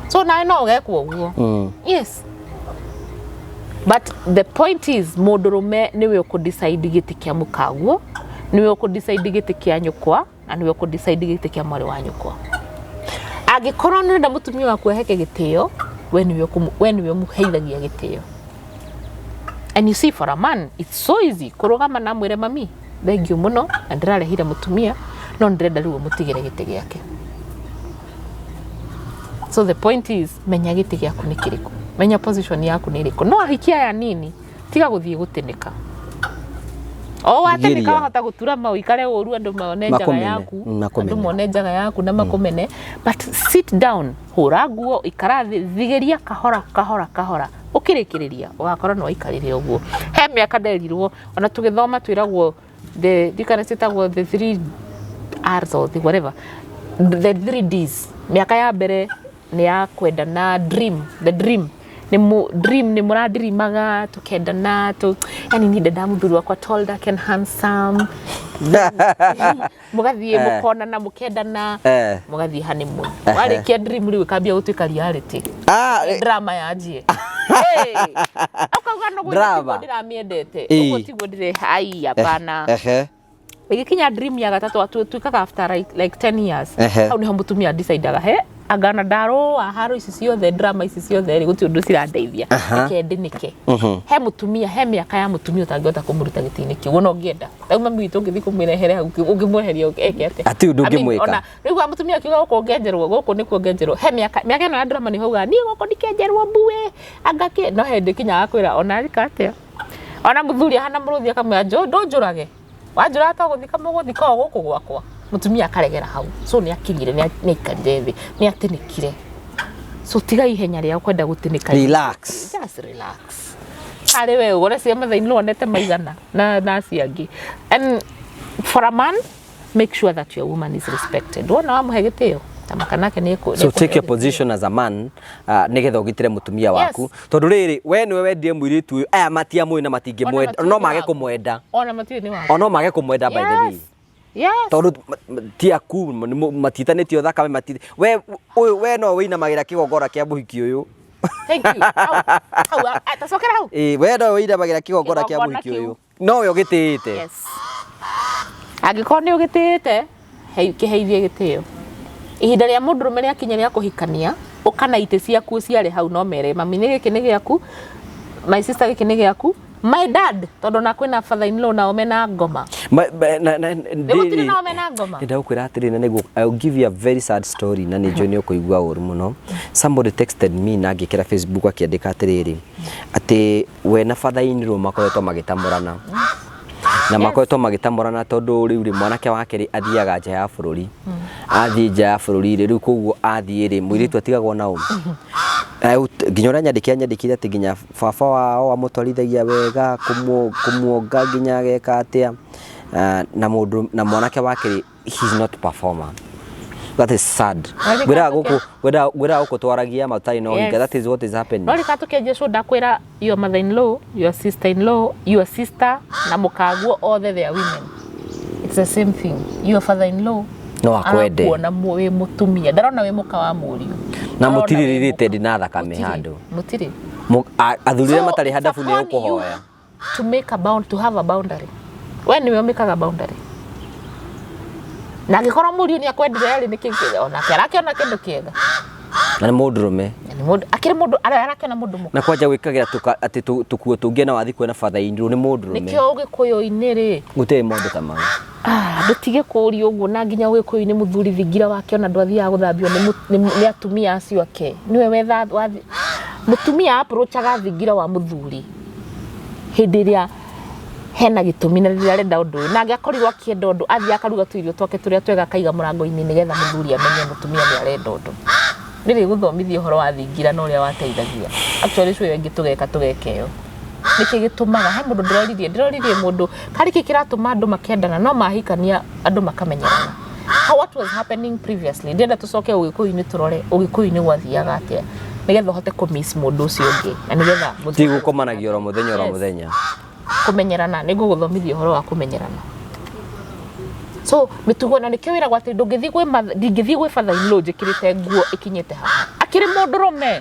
[SPEAKER 1] So nawe no ũgekwo ũguo. Yes, but the point is, mũndũrũme nĩwe ũkũdecide gĩtĩ kĩa mũkaguo, nĩwe ũkũdecide gĩtĩ kĩa nyũkwa, na nĩwe ũkũdecide gĩtĩ kĩa mwarĩ wa nyũkwa. Angĩkorwo nĩ ũrenda mũtumia waku aheke gĩtĩo, we nĩwe ũmũheithagia gĩtĩo. And you see, for a man it's so easy kũrũgama na mwĩre, "Mami, thank you mũno na ndĩrarehire mũtumia, no ndĩrenda rĩu ũmũtigĩre gĩtĩ gĩake." So the point is, menya gĩtĩ gĩaku nĩ kĩrĩkũ, menya position yaku nĩ ĩrĩkũ. No ahiki aya nini, tiga gũthiĩ gũtĩnĩka. O watĩnĩka,
[SPEAKER 2] Giria.
[SPEAKER 1] wahota gũtura ũikare ũru, andũ mone njaga
[SPEAKER 2] Makũmene.
[SPEAKER 1] yaku.
[SPEAKER 2] Makũmene.
[SPEAKER 1] Andũ mone njaga yaku na makũmene. But sit down, hũra nguo, ikara thĩ, thigĩria kahora kahora kahora, ũkĩrĩkĩrĩria ũgakorwo nĩ waikarire ũguo. He mĩaka nderirwo, ona tũgĩthoma twĩragwo the ndikana ciĩtagwo the three R's or the whatever, the three D's. Mĩaka ya mbere nĩ ya kwendana, dream, the dream nĩ mu, dream nĩ mũradirimaga tũkendana tu, yani niĩ ndenda mũthuri wakwa tall, dark and handsome. Mũgathiĩ, mũkonana, mũkendana, mũgathiĩ honeymoon. Warĩkia dream, rĩu ĩkambia gũtuĩka reality.
[SPEAKER 2] Ah,
[SPEAKER 1] Drama yanjie. Hey! Ũkauga no
[SPEAKER 2] Drama.
[SPEAKER 1] tiguo ndĩramĩendete, ũguo tiguo ndĩre, ai, hapana. Ĩgĩkinya dream ya gatatũ, tuĩkaga after like 10 years. Hau nĩho mũtumia decidaga, he angana ndarũa haro ici ciothe, drama ici ciothe rĩ, gũtirĩ ũndũ cirandeithia, reke ndĩnĩke. He mũtumia, he mĩaka ya mũtumia ũtangĩhota kũmũruta gĩtĩ-inĩ kĩu ona ũngĩenda. Rĩu mami witũ ũngĩthiĩ kũmwĩrehere hau, ũngĩmweheria eke atĩa?
[SPEAKER 2] Hatirĩ ũndũ
[SPEAKER 1] I mean,
[SPEAKER 2] ũngĩmwĩka.
[SPEAKER 1] Ona rĩu mũtumia akiuga gũkũ ngenjerwo, gũkũ nĩkuo ngenjerwo, he mĩaka ĩno ya drama nĩho augaga, "Niĩ gũkũ ndikenjerwo mbue angakĩ." No hĩndĩ kinyaga kwĩra ona arika atĩa, ona mũthuri ahana mũrũthi, akamwĩra, "Ndũnjũrage, wanjũraga to gũthika mũgũthika o gũkũ gwakwa." Mũtumia akaregera hau. So nĩ akinyire, nĩ aikarire thĩ, nĩ atĩnĩkire. So tiga ihenya rĩa kwenda gũtĩnĩka.
[SPEAKER 2] Relax.
[SPEAKER 1] Just relax. Harĩ we ũgore cia matha-inĩ wonete maigana na acio angĩ. And for a man, make sure that your woman is respected. Wona wamũhe gĩtĩo, tamaka nake nĩ
[SPEAKER 2] So take your position as a man, nigetha ũgitĩre mũtumia waku, tondũ rĩrĩ, we nĩwe wendire mũirĩtu ũyũ, aya matiamũĩ na matingĩmwenda, no mage kũmwenda.
[SPEAKER 1] Ona matiũĩ nĩ waku.
[SPEAKER 2] O no mage kũmwenda, by the way.
[SPEAKER 1] Yes. Yes.
[SPEAKER 2] Tondũ ti aku, matitanĩtio thakame, mati we ũyũ, we no wĩinamagĩra kĩgongona kĩa mũhiki ũyũ.
[SPEAKER 1] Thank you. Hau hau, tacokera hau.
[SPEAKER 2] Ĩĩ, we no wĩinamagĩra kĩgongona kĩa
[SPEAKER 1] Kĩgongona
[SPEAKER 2] mũhiki
[SPEAKER 1] kĩu.
[SPEAKER 2] ũyũ, nowe ũgĩtĩĩte.
[SPEAKER 1] Yes, angĩkorwo nĩ ũgĩtĩĩte, kĩheithie gĩtĩo. Ihinda rĩa mũndũrũme rĩakinya rĩa kũhikania, ũka na itĩ ciaku ciarĩ hau, no mere mami, nĩ gĩkĩ nĩ gĩaku, my sister, gĩkĩ nĩ gĩaku, my dad, tondũ na kwĩna father in law nao mena ngoma. Nĩ gũtirĩ nao mena ngoma.
[SPEAKER 2] Ndagũkwĩra atĩrĩ, na nĩguo I will give you a very sad story, na nĩ njũĩ nĩ ũkũigua ũru mũno. Somebody texted me na ngĩkĩra Facebook, akĩandĩka atĩrĩrĩ, atĩ we na father in law makoretwo magĩtamũrana na makoretwo magĩtamũrana tondũ rĩu rĩ, mwanake wake rĩ, athiaga nja ya bũrũri. Athiĩ nja ya bũrũri rĩ, rĩu koguo athiĩ rĩ, mũirĩtu atigagwo na ũ. Nginya ũrĩa nyandĩkire atĩ nginya baba wao amũtwarithagia wega, kũmuonga nginya ageka atĩa. Ah, na mũndũ na mwanake wake rĩ, he's not performer. That is sad.
[SPEAKER 1] Ngwĩraga
[SPEAKER 2] Ngwĩraga gũkũ, ngwĩraga gũkũ twaragia matarĩ na ũhinga. That is what is happening.
[SPEAKER 1] No rĩka tũkĩanjia show, ndakwĩra your mother in law, your sister in law, your sister na mũkaguo, othe they are women, it's the same thing. Your father in law
[SPEAKER 2] No akwende.
[SPEAKER 1] Arakuona wĩ mũtumia, ndarona wĩ mũka wa mũriũ.
[SPEAKER 2] Na
[SPEAKER 1] Arona
[SPEAKER 2] mũtirĩ
[SPEAKER 1] wĩ
[SPEAKER 2] related
[SPEAKER 1] mũka.
[SPEAKER 2] na thakame
[SPEAKER 1] Mũtirĩ,
[SPEAKER 2] handũ.
[SPEAKER 1] Mũtirĩ.
[SPEAKER 2] Athuri arĩa
[SPEAKER 1] So,
[SPEAKER 2] matarĩ
[SPEAKER 1] it's
[SPEAKER 2] handabu nĩ
[SPEAKER 1] upon you
[SPEAKER 2] ũkũhoya.
[SPEAKER 1] to make a bound to have a boundary. We nĩwe ũmĩkaga boundary, na angĩkorwo mũriũ nĩ akwendire rĩ, nĩkĩ onake arakĩona kĩndũ kĩega?
[SPEAKER 2] Na nĩ mũndũrũme.
[SPEAKER 1] Na nĩ mũndũ akĩrĩ mũndũ arakĩona mũndũ mũka.
[SPEAKER 2] Na kwanja gwĩkagĩra atĩ tũkuo tũngĩ na wathi kuona father in law nĩ mũndũrũme.
[SPEAKER 1] Nĩkĩo ũgĩkũyũ-inĩ rĩ,
[SPEAKER 2] Gũtirĩ maũndũ ta mau.
[SPEAKER 1] Ah, ndũtige kũũria ũguo, na nginya ũgĩkũyũ-inĩ mũthuri thingira wake ona ndwathiaga gũthambio nĩ atumia acio ake, nĩwe wetha wathi. Mũtumia approachaga thingira wa mũthuri hĩndĩ ĩrĩa hena gĩtũmi na rĩrĩa arenda ũndũ ũyũ, na angĩakorirwo akĩenda ũndũ, athiĩ akaruga tũirio twake tũrĩa twega, akaiga mũrango-inĩ nĩgetha mũthuri amenye mũtumia nĩ arenda ũndũ. Nĩrĩ gũthomithia ũhoro wa thingira na ũrĩa wateithagia. Actually, show ĩyo ĩngĩ tũgeka ĩyo, nĩkĩ gĩtũmaga he mũndũ ndĩroririe mũndũ karĩ kĩ kĩratũma andũ makendana no mahikania andũ makamenyerana. How, what was happening previously? Ndĩrenda tũcoke ũgĩkũyũ-inĩ, tũrore ũgĩkũyũ-inĩ gwathiaga atĩa nĩgetha ũhote kũmiss mũndũ ũcio ũngĩ na nĩgetha
[SPEAKER 2] Ti gũkomanagia oro mũthenya oro
[SPEAKER 1] Yes.
[SPEAKER 2] mũthenya.
[SPEAKER 1] Kũmenyerana, nĩ ngũgũthomithia ũhoro wa kũmenyerana. So mĩtugo, na nĩkĩo wĩragwo atĩ ndũngĩthiĩ gwĩ ndingĩthiĩ gwĩ father in law njĩkĩrĩte nguo ĩkinyĩte haha, akĩrĩ mũndũrũme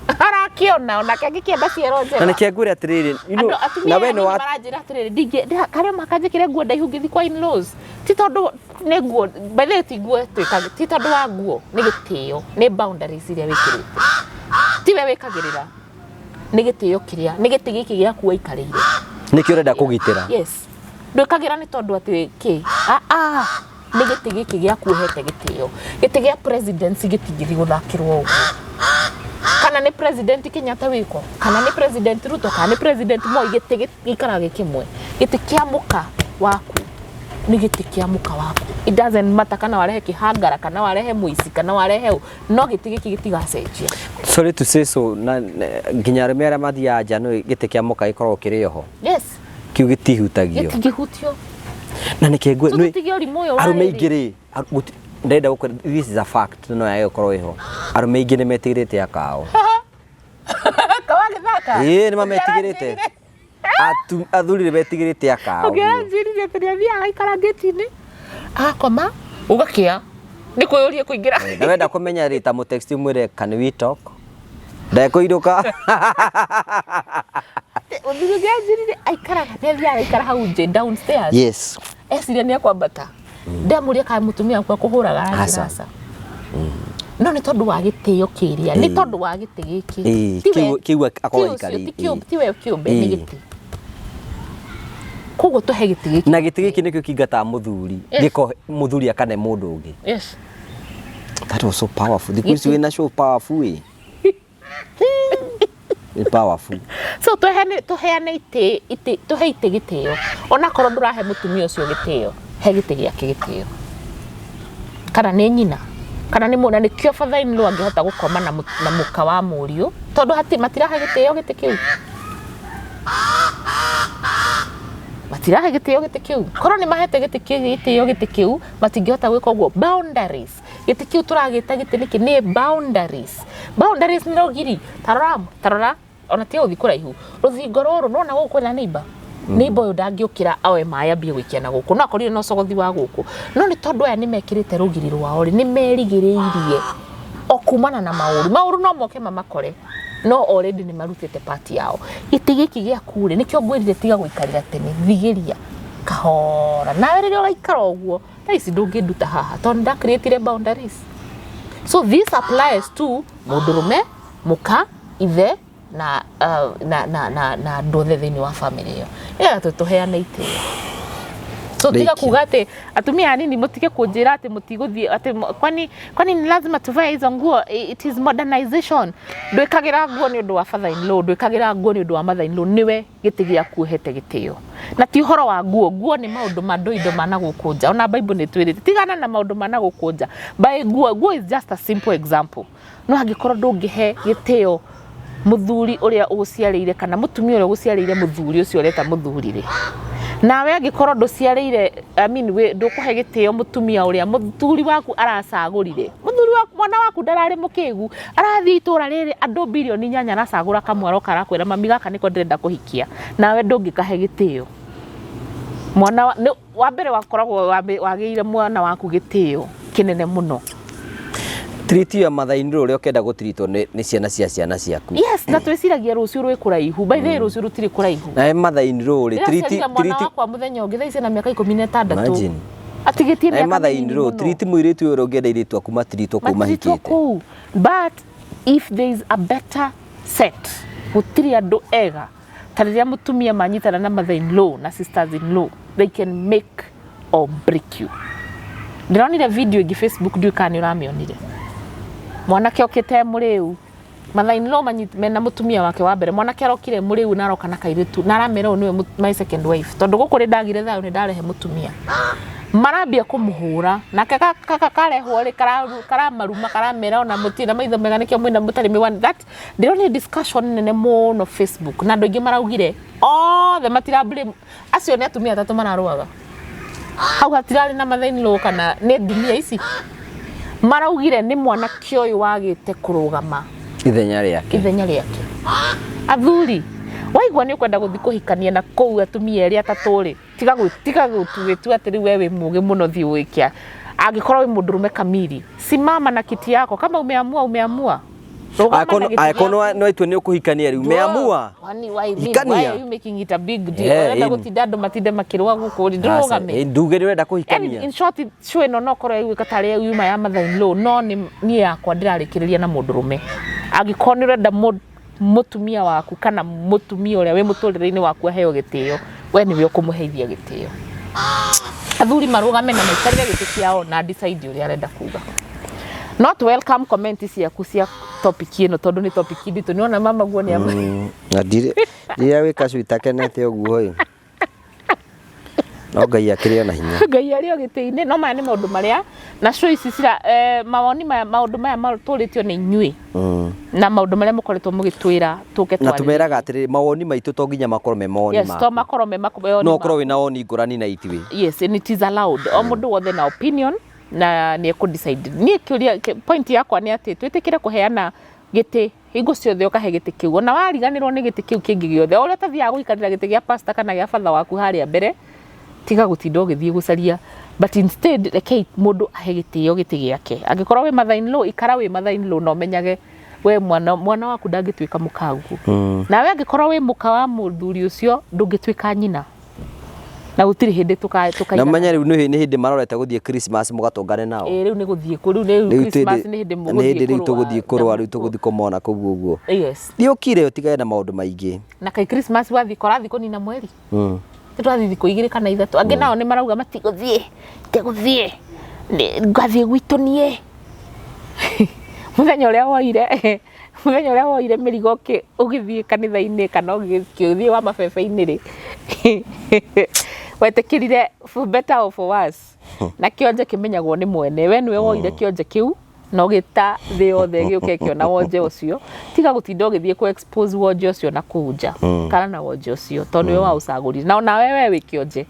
[SPEAKER 1] arakĩona onake angĩkĩenda ciero njega.
[SPEAKER 2] Na nĩkĩo ngwĩre atĩrĩrĩ,
[SPEAKER 1] Andũ atumia
[SPEAKER 2] na we
[SPEAKER 1] aya
[SPEAKER 2] nĩ wa
[SPEAKER 1] maranjĩra atĩrĩrĩ, karĩa mũhaka njĩkĩre nguo ndaihu ngĩthiĩ kwa in-laws, ti tondũ nĩ nguo, by the way, ti nguo ĩtuĩkaga, ti tondũ wa nguo, nĩ gĩtĩo, nĩ boundaries iria wĩkĩrĩte, tiwe wĩkagĩrĩra, nĩ gĩtĩo kĩrĩa, nĩ gĩtĩ gĩkĩ gĩaku waikarĩire.
[SPEAKER 2] Nĩkĩo ũrenda kũgitĩra.
[SPEAKER 1] Yes, ndwĩkagĩra nĩ tondũ atĩ kĩ, ah ah, nĩ gĩtĩ gĩkĩ gĩaku ũhete gĩtĩo. Gĩtĩ gĩa presidency gĩtingĩthiĩ gũthakĩrwo ũguo, kana nĩ President Kenyatta wĩko, kana nĩ President Ruto, kana nĩ President Moi, gĩtĩ gĩikaraga gĩ kĩmwe. Gĩtĩ kĩa mũka waku nĩ gĩtĩ kĩa mũka waku. It doesn't matter kana warehe kĩhangara, kana warehe mũici, kana warehe ũ, no gĩtĩ gĩkĩ gĩtigacenjia.
[SPEAKER 2] Sorry to say so, na nginya arũme arĩa mathiaga nja, no gĩtĩ kĩa mũka gĩkoragwo kĩrĩ oho.
[SPEAKER 1] Yes.
[SPEAKER 2] Kĩu gĩtihutagio.
[SPEAKER 1] Gĩtingĩhutio.
[SPEAKER 2] Na nĩkĩ
[SPEAKER 1] So tũtige ũrimũ ũyũ wa
[SPEAKER 2] arũme
[SPEAKER 1] rĩrĩ.
[SPEAKER 2] aingĩ rĩ, ndĩrenda gũkwĩra, this is a fact, no yage gũkorwo ĩho, arũme aingĩ nĩ metigĩrĩte akao.
[SPEAKER 1] Kawagĩthaka.
[SPEAKER 2] Ĩĩ, nĩ mametigĩrĩte. Athuri nĩ metigĩrĩte akao.
[SPEAKER 1] Ũngĩ aranjĩrire atĩ nĩ athiaga agaikara ngĩti-inĩ, agakoma, ũgakĩa nĩ kwĩyũria kũingĩra.
[SPEAKER 2] Na wenda kũmenya rĩ, ta mũtext mwĩre, "Can we talk?" Ndekũirũka.
[SPEAKER 1] Mũthuri ũngĩ anjĩrire aikaraga, nĩ athiaga agaikara hau nje downstairs. Eciria nĩ ekwambata, ndamũria kana mũtumia waku akũhũraga, aranjĩra
[SPEAKER 2] Aca.
[SPEAKER 1] aca, no nĩ tondũ wa gĩtĩo kĩrĩa, nĩ tondũ wa gĩtĩ gĩkĩ.
[SPEAKER 2] Kĩu akorwo
[SPEAKER 1] Ti ũcio,
[SPEAKER 2] aikarĩire.
[SPEAKER 1] tiwe kĩũmbe, nĩ gĩtĩ. Koguo tũhe gĩtĩ gĩkĩ.
[SPEAKER 2] Na gĩtĩ gĩkĩ nĩkĩo kĩingataga mũthuri. Gĩko mũthuri akane mũndũ ũngĩ. That was so powerful. Thikũ ici wĩna so powerful ĩ. Nĩ powerful.
[SPEAKER 1] So tũheane itĩ, tũhe itĩ gĩtĩo. Onakorwo ndũrahe mũtumia ũcio gĩtĩo, he gĩtĩ gĩake gĩtĩo, kana nĩ nyina, kana nĩ mũna. Nĩkĩo father in law angĩhota gũkoma na mũka wa mũriũ, tondũ hati matirahe gĩtĩo gĩtĩ kĩu, matirahe gĩtĩo gĩtĩ kĩu. Korwo nĩ mahete gĩtĩ kĩu gĩtĩo, gĩtĩ kĩu matingĩhota gwĩka ũguo. Boundaries, gĩtĩ kĩu tũragĩta gĩtĩ nĩkĩ? Nĩ boundaries. Boundaries nĩ rũgiri. Tarora, tarora, ona tiga gũthiĩ kũraihu, rũthingo rũrũ nona gũkũ kwĩna neighbor. Neighbor ũyũ ndangĩũkĩra oe maĩ ambie gũikia na gũkũ, no akorire na ũcogothi wa gũkũ. No nĩ tondũ aya nĩ mekĩrĩte rũgiri rwao rĩ, nĩ merigĩrĩirie o kumana na maũru. Maũru no moke mamakore, no already nĩ marutĩte part yao. Gĩtĩ gĩkĩ gĩaku rĩ, nĩkĩo ngwĩrire tiga gũikarĩra tene, thigĩria kahora. Nawe rĩrĩa ũraikara ũguo, thaa ici ndũngĩnduta haha tondũ nĩ ndacreatire boundaries. So this applies to mũndũrũme, mũka, ithe na na andũ othe thĩinĩ wa family ĩyo, nĩgetha tũheane itĩo. So tiga
[SPEAKER 2] Rĩkia.
[SPEAKER 1] kuga atĩ atumia anini mũtige kũnjĩra atĩ mũtigũthiĩ atĩ kwani ni lazima tuvae hizo nguo? It is modernization. Ndwĩkagĩra nguo nĩ ũndũ wa father in law, ndwĩkagĩra nguo nĩ ũndũ wa mother in law, nĩwe gĩtĩ gĩaku ũhete gĩtĩo. Na ti ũhoro wa nguo, nguo nĩ maũndũ ma ndũindo ma na gũkũ nja, ona Bible nĩ twĩrĩte tigana na maũndũ ma na gũkũ nja. By nguo, nguo is just a simple example. No angĩkorwo ndũngĩhe gĩtĩo mũthuri ũrĩa ũgũciarĩire kana mũtumia ũrĩa ũgũciarĩire mũthuri ũcio ũreta mũthuri rĩ, nawe angĩkorwo ndũciarĩire, I mean, ndũkũhe gĩtĩo mũtumia ũrĩa mũthuri waku aracagũrire, mũthuri waku, mwana waku ndararĩ mũkĩgu, arathiĩ itũra rĩrĩ andũ bilioni 8 aracagũra kamwe, aroka arakwĩra, "Mami, gaka nĩko ndĩrenda kũhikia," nawe ndũngĩkahe gĩtĩo. Mwana wa mbere wakoragwo wagĩire mwana waku gĩtĩo kĩnene mũno.
[SPEAKER 2] Treat your mother in law ũrĩa ũkenda gũtritwo nĩ ciana cia ciana ciaku.
[SPEAKER 1] Yes, na twĩciragia rũciũ rwĩ kũraihu. By the way, rũciũ rũtirĩ kũraihu.
[SPEAKER 2] Nawe mother in law rĩ, treat
[SPEAKER 1] Ndĩraciarire mwana
[SPEAKER 2] treat
[SPEAKER 1] wakwa mũthenya ũngĩ, thaa ici ena mĩaka 16.
[SPEAKER 2] Imagine.
[SPEAKER 1] Atigĩtie
[SPEAKER 2] Nawe
[SPEAKER 1] mĩaka
[SPEAKER 2] mother in
[SPEAKER 1] mĩnini
[SPEAKER 2] law,
[SPEAKER 1] mũno.
[SPEAKER 2] treat mũirĩtu ũyũ ũrĩa ũngĩenda airĩtu aku matritwo kũu
[SPEAKER 1] Matiritwo
[SPEAKER 2] mahikĩte.
[SPEAKER 1] kũu. But if there is a better set, gũtirĩ andũ ega ta rĩrĩa mũtumia manyitana na mother in law na sisters in law, they can make or break you. Ndĩronire video ĩngĩ Facebook, ndiũĩ kana nĩ ũramĩonire, mwanake okĩte mũrĩu, mother in law mena mũtumia wake wa mbere. Mwanake arokire mũrĩu na aroka na kairĩtu na aramera ũyũ nĩwe my second wife, tondũ gũkũ nĩ ndagire thayũ, nĩ ndarehe mũtumia. Marambia kũmũhũra nake karehwo rĩ, karamaruma, karamera ona mũtirĩ na maitho mega, nĩkĩo mwĩna mũtarĩ mĩwani. That ndĩronire discussion nene mũno Facebook, na andũ aingĩ maraugire othe matira blame acio nĩ atumia atatũ mararũaga hau, hatirarĩ na mother in law kana nĩ ndumia ici. Maraugire nĩ mwanake ũyũ wagĩte kũrũgama
[SPEAKER 2] ithenya rĩake.
[SPEAKER 1] Ithenya rĩake. Athuri, waigua nĩ ũkwenda gũthiĩ kũhikania na kũu atumia erĩ atatũ rĩ, tiga gwĩtua atĩ rĩu we wĩ mũgĩ mũno, thiĩ wĩke. Angĩkorwo wĩ mũndũrũme kamiri, simama na kiti yako. Kama umeamua, umeamua. Rũgama na gĩtĩ
[SPEAKER 2] Angĩkorwo
[SPEAKER 1] gĩaku.
[SPEAKER 2] no itua nĩ ũkũhikania rĩu, meamua.
[SPEAKER 1] Kwani why me?
[SPEAKER 2] Hikania.
[SPEAKER 1] Why are you making it a big deal?
[SPEAKER 2] Yeah,
[SPEAKER 1] Ũrenda gũtinda andũ matinde makĩrũa gũkũ rĩ, ndũrũgame.
[SPEAKER 2] Nduge nĩ ũrenda
[SPEAKER 1] Yani,
[SPEAKER 2] kũhikania.
[SPEAKER 1] in short, show ĩno no korwo ĩguĩka tarĩ yuma ya mother in law, no nĩ niĩ yakwa ndĩrarĩkĩrĩria na mũndũrũme. Angĩkorwo nĩ ũrenda mũtumia waku kana mũtumia ũrĩa wĩ mũtũrĩre-inĩ waku aheo gĩtĩo, we nĩwe ũkũmũheithia gĩtĩo. Athuri marũgame na maikarĩre gĩtĩ kĩao na decide ũrĩa arenda kuga. Not welcome comment ciaku cia topic ĩno, tondũ nĩ topic nditũ. Nĩwona mama guo nĩ ama
[SPEAKER 2] Na ndirĩ rĩrĩa wĩ kacui takenete ũguo ĩ, no Ngai akĩrĩ ona hinya.
[SPEAKER 1] Ngai arĩ o gĩtĩ-inĩ. No maya nĩ maũndũ marĩa na show ici cira mawoni maya, maũndũ maya matũrĩtio nĩ inyuĩ na maũndũ marĩa mũkoretwo mũgĩtwĩra tũke
[SPEAKER 2] Na
[SPEAKER 1] twarĩrĩrie.
[SPEAKER 2] Tũmeraga atĩrĩrĩ, mawoni maitũ to nginya makorwo me mawoni
[SPEAKER 1] Yes, to
[SPEAKER 2] maku.
[SPEAKER 1] makorwo me mawoni
[SPEAKER 2] No ũkorwo
[SPEAKER 1] maku.
[SPEAKER 2] wĩna woni ngũrani na ithuĩ.
[SPEAKER 1] Yes, and it is allowed. O mũndũ wothe na opinion na nĩ ekũ decide. Niĩ kĩũria point yakwa nĩ atĩ twĩtĩkĩre kũheana gĩtĩ hingo ciothe, ũkahe gĩtĩ kĩu ona wariganĩrwo nĩ gĩtĩ kĩu kĩngĩ gĩothe. O ũrĩa ũtathiaga gũikarĩra gĩtĩ gĩa pastor kana gĩa batha waku harĩa mbere, tiga gũtinda ũgĩthiĩ gũcaria, but instead rekei mũndũ ahe gĩtĩo gĩtĩ gĩake. Angĩkorwo wĩ mother in law, ikara wĩ mother in law na ũmenyage we mwana waku ndangĩtuĩka mũkaguo. Nawe angĩkorwo wĩ mũka wa mũthuri ũcio, ndũngĩtuĩka nyina na gũtirĩ hĩndĩ
[SPEAKER 2] Na
[SPEAKER 1] tũkaigana.
[SPEAKER 2] Ũmenye rĩu nĩ hĩndĩ marorete gũthiĩ Christmas mũgatũngane nao.
[SPEAKER 1] Ĩĩ, rĩu nĩ gũthiĩ kũ rĩu nĩ
[SPEAKER 2] Rĩu
[SPEAKER 1] Christmas, nĩ hĩndĩ
[SPEAKER 2] nĩ
[SPEAKER 1] mũgũthiĩ
[SPEAKER 2] hĩndĩ rĩu
[SPEAKER 1] kũrũa
[SPEAKER 2] tũgũthiĩ kũrũa, rĩu
[SPEAKER 1] nyamũ.
[SPEAKER 2] Tũgũthiĩ kũmona kũu ũguo.
[SPEAKER 1] Yes.
[SPEAKER 2] Thiĩ ũkire ũtigane na maũndũ maingĩ.
[SPEAKER 1] Na kai Christmas wathiĩ korathiĩ kũnina mweri, tũrathiĩ thikũ 2 kana 3. Angĩ nao nĩ marauga matigũthiĩ, ndigũthiĩ, ngathiĩ gwitũ niĩ. Mũthenya ũrĩa woire mĩrigo ũgĩthiĩ kanitha-inĩ kana ũgĩthiĩ wa mabebe-inĩ rĩ, wetĩkĩrire for better or for worse, na kĩonje kĩmenyagwo nĩ mwene. We nĩwe woire kĩonje kĩu. Na ũgĩta thĩ yothe ĩgĩũka ĩkĩona wonje ũcio. Tiga gũtinda ũgĩthiĩ kũ expose wonje ũcio na kũu nja. Kara na wonje ũcio tondũ nĩwe waũcagũrire, na onawe we wĩ kĩonje.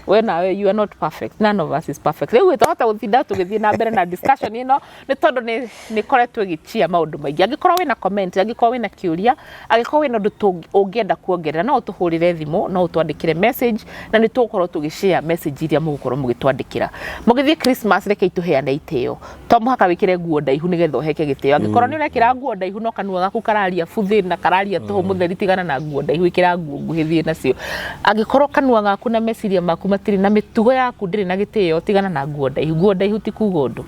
[SPEAKER 1] We nawe, you are not perfect, none of us is perfect. Rĩu twahota gũtinda tũgĩthiĩ na mbere na discussion ĩno, nĩ tondũ nĩ ĩkoretwo ĩgĩchia maũndũ maingĩ. Angĩkorwo wĩna comment, angĩkorwo wĩna kĩũria, angĩkorwo wĩna ũndũ ũngĩenda kuongerera, no ũtũhũrĩre thimũ, no ũtwandĩkĩre message, na nĩ tũgũkorwo tũgĩshare message iria mũgũkorwo mũgĩtwandĩkĩra. Mũgĩthiĩ Christmas, rekei tũheane itĩo. To mũhaka wĩkĩre nguo ndaihu nĩgetha ũheke gĩtĩo. Angĩkorwo nĩ ũrekĩra nguo ndaihu no kanua gaku kararia buthĩ na kararia tũhũ mũtheri, tigana na nguo ndaihu, ĩkĩra nguo nguhĩ, thiĩ nacio. Angĩkorwo kanua gaku na meciria maku matirĩ na mĩtugo yaku ndĩrĩ na gĩtĩo, tigana na nguo ndaihu. Nguo ndaihu ti kuga ũndũ.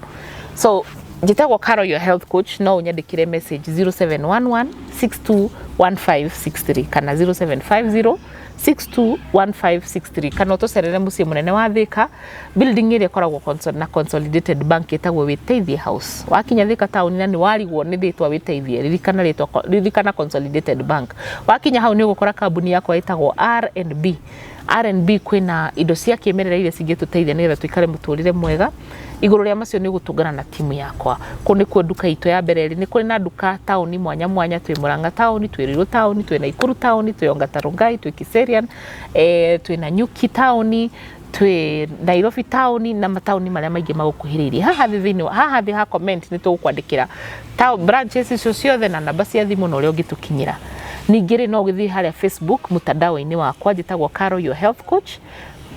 [SPEAKER 1] So njĩtagwo Carol, your health coach. No ũnyandĩkĩre message 0711 621563 kana 0750 621563, kana ũtũcerere mũciĩ mũnene wa Thika, building ĩrĩa ĩkoragwo na Consolidated Bank, ĩtagwo Wĩteithie House. Wakinya Thika taũni na nĩ warigwo nĩ rĩtwa Wĩteithie, ririkana rĩtwa, ririkana Consolidated Bank. Wakinya hau nĩ ũgũkora kambuni yakwa ĩtagwo R&B. R&B kwĩna indo cia kĩmerera iria cingĩtũteithia nĩgetha tũikare mũtũrĩre mwega. Igũrũ rĩa macio, nĩ ũgũtũngana na timu yakwa. Kũu nĩkuo nduka itũ ya mbere ĩrĩ. Nĩ kũrĩ na nduka taũni mwanya mwanya: twĩ Murang'a taũni, twĩ Ruiru taũni, twĩ Naikuru taũni, twĩ Ongata Rongai, twĩ Kiserian, twĩ Nanyuki taũni, twĩ Nairobi taũni na mataũni marĩa maingĩ magũkuhĩrĩirie. Haha thĩ thĩinĩ haha thĩ ha comment nĩ tũgũkwandĩkĩra branches icio ciothe na namba cia thimũ na ũrĩa ũngĩtũkinyĩra. Ningĩ rĩ, no ũgĩthiĩ harĩa Facebook mtandao-inĩ wakwa, njĩtagwo Carol your health coach.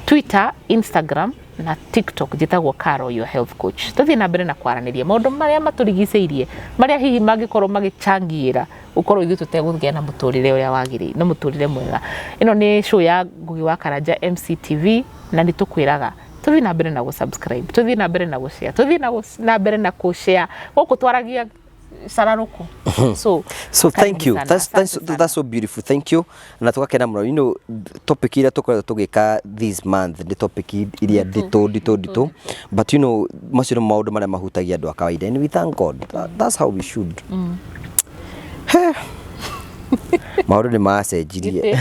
[SPEAKER 1] Twitter, Instagram na TikTok njĩtagwo Carol your health coach. Tũthiĩ na mbere na kwaranĩria maũndũ marĩa matũrigicĩirie, marĩa hihi mangĩkorwo magĩcangĩra gũkorwo ithuĩ tũtegũgĩa na mũtũrĩre ũrĩa wagĩrĩire na mũtũrĩre mwega. Ĩno nĩ show ya Ngugi wa Karanja MCTV, na nĩ tũkwĩraga tũthiĩ na mbere na gũ-subscribe, tũthiĩ na mbere na gũ-share, tũthiĩ na mbere na kũ-share. Gũkũ twaragia cararũkũ, so
[SPEAKER 2] So thank you.
[SPEAKER 1] Karibu sana.
[SPEAKER 2] That's
[SPEAKER 1] Asante sana.
[SPEAKER 2] That's so beautiful. Thank you. Na tukakena mũno. Topic iria tũkoretwo tũgĩka this month nĩ topic iria nditũ nditũ nditũ, but macio nĩ maũndũ marĩa mahutagia andũ a kawaida, and we thank God. That's how we should. He. Maũndũ nĩ macenjirie.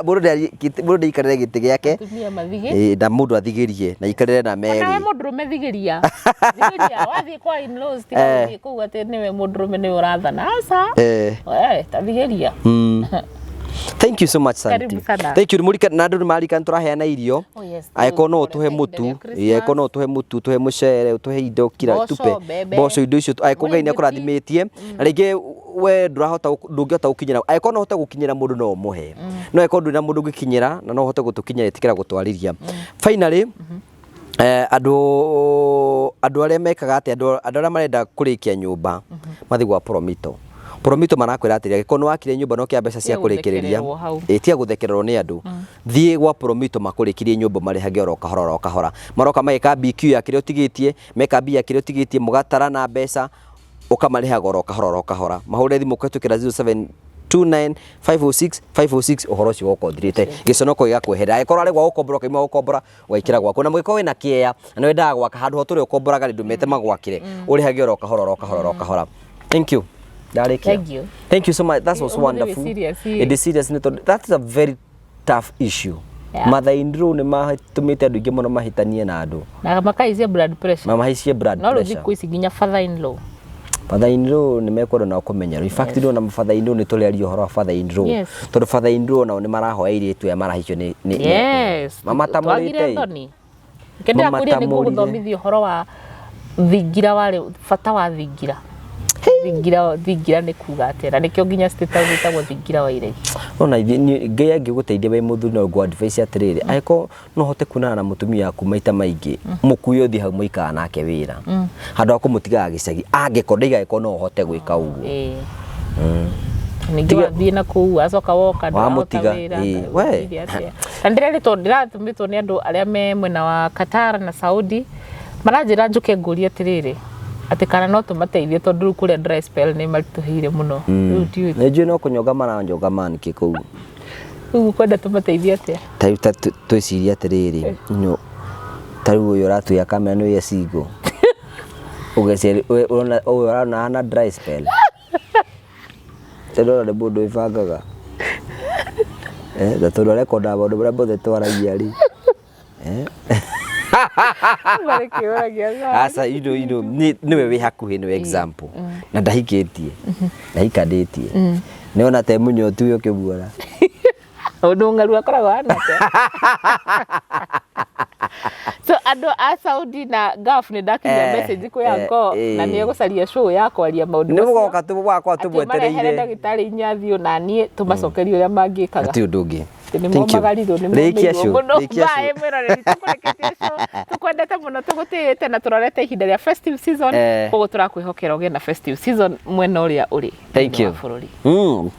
[SPEAKER 2] Mũndũ ndaikarĩre gĩtĩ gĩake.
[SPEAKER 1] Atumia mathige.
[SPEAKER 2] Ĩ, na mũndũ athigĩrie na aikarĩre na
[SPEAKER 1] nawe
[SPEAKER 2] merĩ.
[SPEAKER 1] Mũndũrũme thigĩria, thigĩria wathiĩ kwa in-laws, tiga gũthiĩ kũu atĩ nĩwe mũndũrũme, nĩwe ũrathana, aca. Ta thigĩria.
[SPEAKER 2] Thank you so much, Santi.
[SPEAKER 1] Karibu sana.
[SPEAKER 2] Thank you. Mũrika na andũ nĩ marika tũraheana irio.
[SPEAKER 1] Oh, yes.
[SPEAKER 2] Angĩkorwo no ũtũhe
[SPEAKER 1] Ihinda
[SPEAKER 2] mũtu,
[SPEAKER 1] rĩa Christmas.
[SPEAKER 2] ĩ, angĩkorwo no ũtũhe mũtu, ũtũhe mũcere, ũtũhe indo kira
[SPEAKER 1] Mboco,
[SPEAKER 2] tupe
[SPEAKER 1] mbembe.
[SPEAKER 2] mboco, indo icio, angĩkorwo Ngai nĩ
[SPEAKER 1] Mũrĩngĩti.
[SPEAKER 2] akũrathimĩtie na rĩngĩ we ndũrahota ndũngĩhota gũkinyĩra, angĩkorwo no ũhote gũkinyĩra mũndũ no ũmũhe, no angĩkorwo ndũrĩ na mũndũ ũngĩkinyĩra na no ũhote gũtũkinyĩra, ĩtĩkĩra gũtwarĩria. Finally, andũ arĩa mekaga atĩ andũ arĩa marenda kũrĩkia nyũmba mathiĩ gwa Promito. Promito marakwĩra atĩrĩ, angĩkorwo nĩ wakire nyũmba no kĩa mbeca cia
[SPEAKER 1] Tiga
[SPEAKER 2] kũrĩkĩrĩria,
[SPEAKER 1] gũthekererwo hau.
[SPEAKER 2] Ĩ, tiga gũthekererwo nĩ andũ. Thiĩ gwa Promito makũrĩkĩrie nyũmba, marĩhage oro kahora oro kahora. Maroka magĩka BQ ya kĩrĩa ũtigĩtie, meka B ya kĩrĩa ũtigĩtie, mũgatara na mbeca, ũkamarĩhaga oro kahora oro kahora. Mahũre thimũ kũhetũkĩra 0729 506 506. Ũhoro ũcio woka ũthirĩte, gĩconoko gĩgakweherera. Angĩkorwo arĩ gwa gũkombora, ũkaima gũkombora, ũgaikĩra gwaku. Na mũgĩkorwo wĩna kĩea na nĩ wendaga gwaka handũ ho tũrĩ ũkomboraga rĩ, ndũmete magwakĩre, ũrĩhage oro kahora oro kahora oro kahora. Thank you. Ndarĩkia.
[SPEAKER 1] Thank you.
[SPEAKER 2] Thank you so much. That was
[SPEAKER 1] Ũmũthĩ wĩ
[SPEAKER 2] wonderful.
[SPEAKER 1] serious, ĩ.
[SPEAKER 2] It is serious nĩ tondũ that is a very tough issue. Mother-in-law nĩ matũmĩte andũ aingĩ mũno mahĩtanie na andũ.
[SPEAKER 1] Na makaicia blood pressure.
[SPEAKER 2] Na mahaicie blood
[SPEAKER 1] No rĩu
[SPEAKER 2] pressure.
[SPEAKER 1] thikũ ici nginya father in law.
[SPEAKER 2] Father in law nĩ mekwenda nao kũmenyerwo. In fact, yes, na father in law nĩ tũrĩaria ũhoro wa father in law. Tondũ father in law nao nĩ marahoya airĩtu aya marahikio nĩ mamatamũrĩte.
[SPEAKER 1] Twagire thoni. Kĩndĩ akwĩrire nĩ
[SPEAKER 2] Mamatamũrire.
[SPEAKER 1] ngũgũthomithia ũhoro wa thingira, warĩ bata wa thingira. Thingira, thingira nĩ kuga atĩa, na nĩkĩo nginya status ĩtagwo thingira wa iregi.
[SPEAKER 2] Ona Ngai angĩgũteithia wĩ mũthuri, no ngũ advice atĩrĩrĩ, angĩkorwo no ũhote kuonana na mũtumia waku maita maingĩ, mũkue ũthiĩ hau mũikara nake wĩra handũ ha kũmũtigaga gĩcagi, angĩkorwo ndaiga, angĩkorwo no ũhote gwĩka ũguo.
[SPEAKER 1] Ningĩ wathiĩ na kũu, wacoka woka, ndũrahota
[SPEAKER 2] Wamũtiga,
[SPEAKER 1] wĩra.
[SPEAKER 2] We.
[SPEAKER 1] Ũgwĩciria atĩa? Na ndĩrerĩtwo, ndĩratũmĩtwo nĩ andũ arĩa me mwena wa Qatar na Saudi, maranjĩra njũke ngũrie atĩrĩrĩ, atĩ kana no tũmateithie, tondũ rĩu kũrĩa dry spell nĩ maritũhĩire mũno. Rĩu ndiũĩ.
[SPEAKER 2] Nĩ njũĩ no kũnyonga maranjonga manĩkĩ kũu.
[SPEAKER 1] Rĩu ũkwenda tũmateithie atĩa?
[SPEAKER 2] Ta rĩu ta twĩcirie atĩrĩrĩ, ta rĩu ũyũ ũratuya kamera nĩ ũyũ single, ũgeciria ũrona ũyũ ũrona hana dry spell, ndĩrona nĩ mũndũ wĩbangaga. Na tondũ arekondaga maũndũ marĩa mothe twaragia rĩ.
[SPEAKER 1] Marĩ kĩũragia sana.
[SPEAKER 2] Aca, you know, nĩwe wĩ hakuhĩ, nĩwe example, na ndahikĩtie, ndahikanĩtie, nĩwona te mũnyotu ũyũ ũkĩmuona.
[SPEAKER 1] Ũndũ ng'aru akoragwo hana atĩa? So andũ a Saudi na Gulf, nĩ ndakinyia message kwĩ anko na nĩ egũcaria show ya kwaria maũndũ
[SPEAKER 2] Nĩ mũgoka wakwa.
[SPEAKER 1] Atĩ marehere
[SPEAKER 2] Tũmwetereire.
[SPEAKER 1] Ndagĩtarĩ Inyathiũ na niĩ tũmacokerie ũrĩa mangĩkaga.
[SPEAKER 2] Hatirĩ ũndũ ũngĩ.
[SPEAKER 1] Atĩ nĩ
[SPEAKER 2] Thank you.
[SPEAKER 1] momagarirwo, nĩ
[SPEAKER 2] Rĩkia
[SPEAKER 1] momĩirwo
[SPEAKER 2] show,
[SPEAKER 1] mũno.
[SPEAKER 2] rĩkia show.
[SPEAKER 1] Bye, mwĩroreri, tũkũrĩkĩtie show. Tũkwendete mũno, tũgũtĩĩte na tũrorete ihinda rĩa festive season. Koguo tũrakwĩhokera ũgĩe na festive season mwena ũrĩa ũrĩ
[SPEAKER 2] Thank
[SPEAKER 1] thĩinĩ wa
[SPEAKER 2] you.
[SPEAKER 1] bũrũri.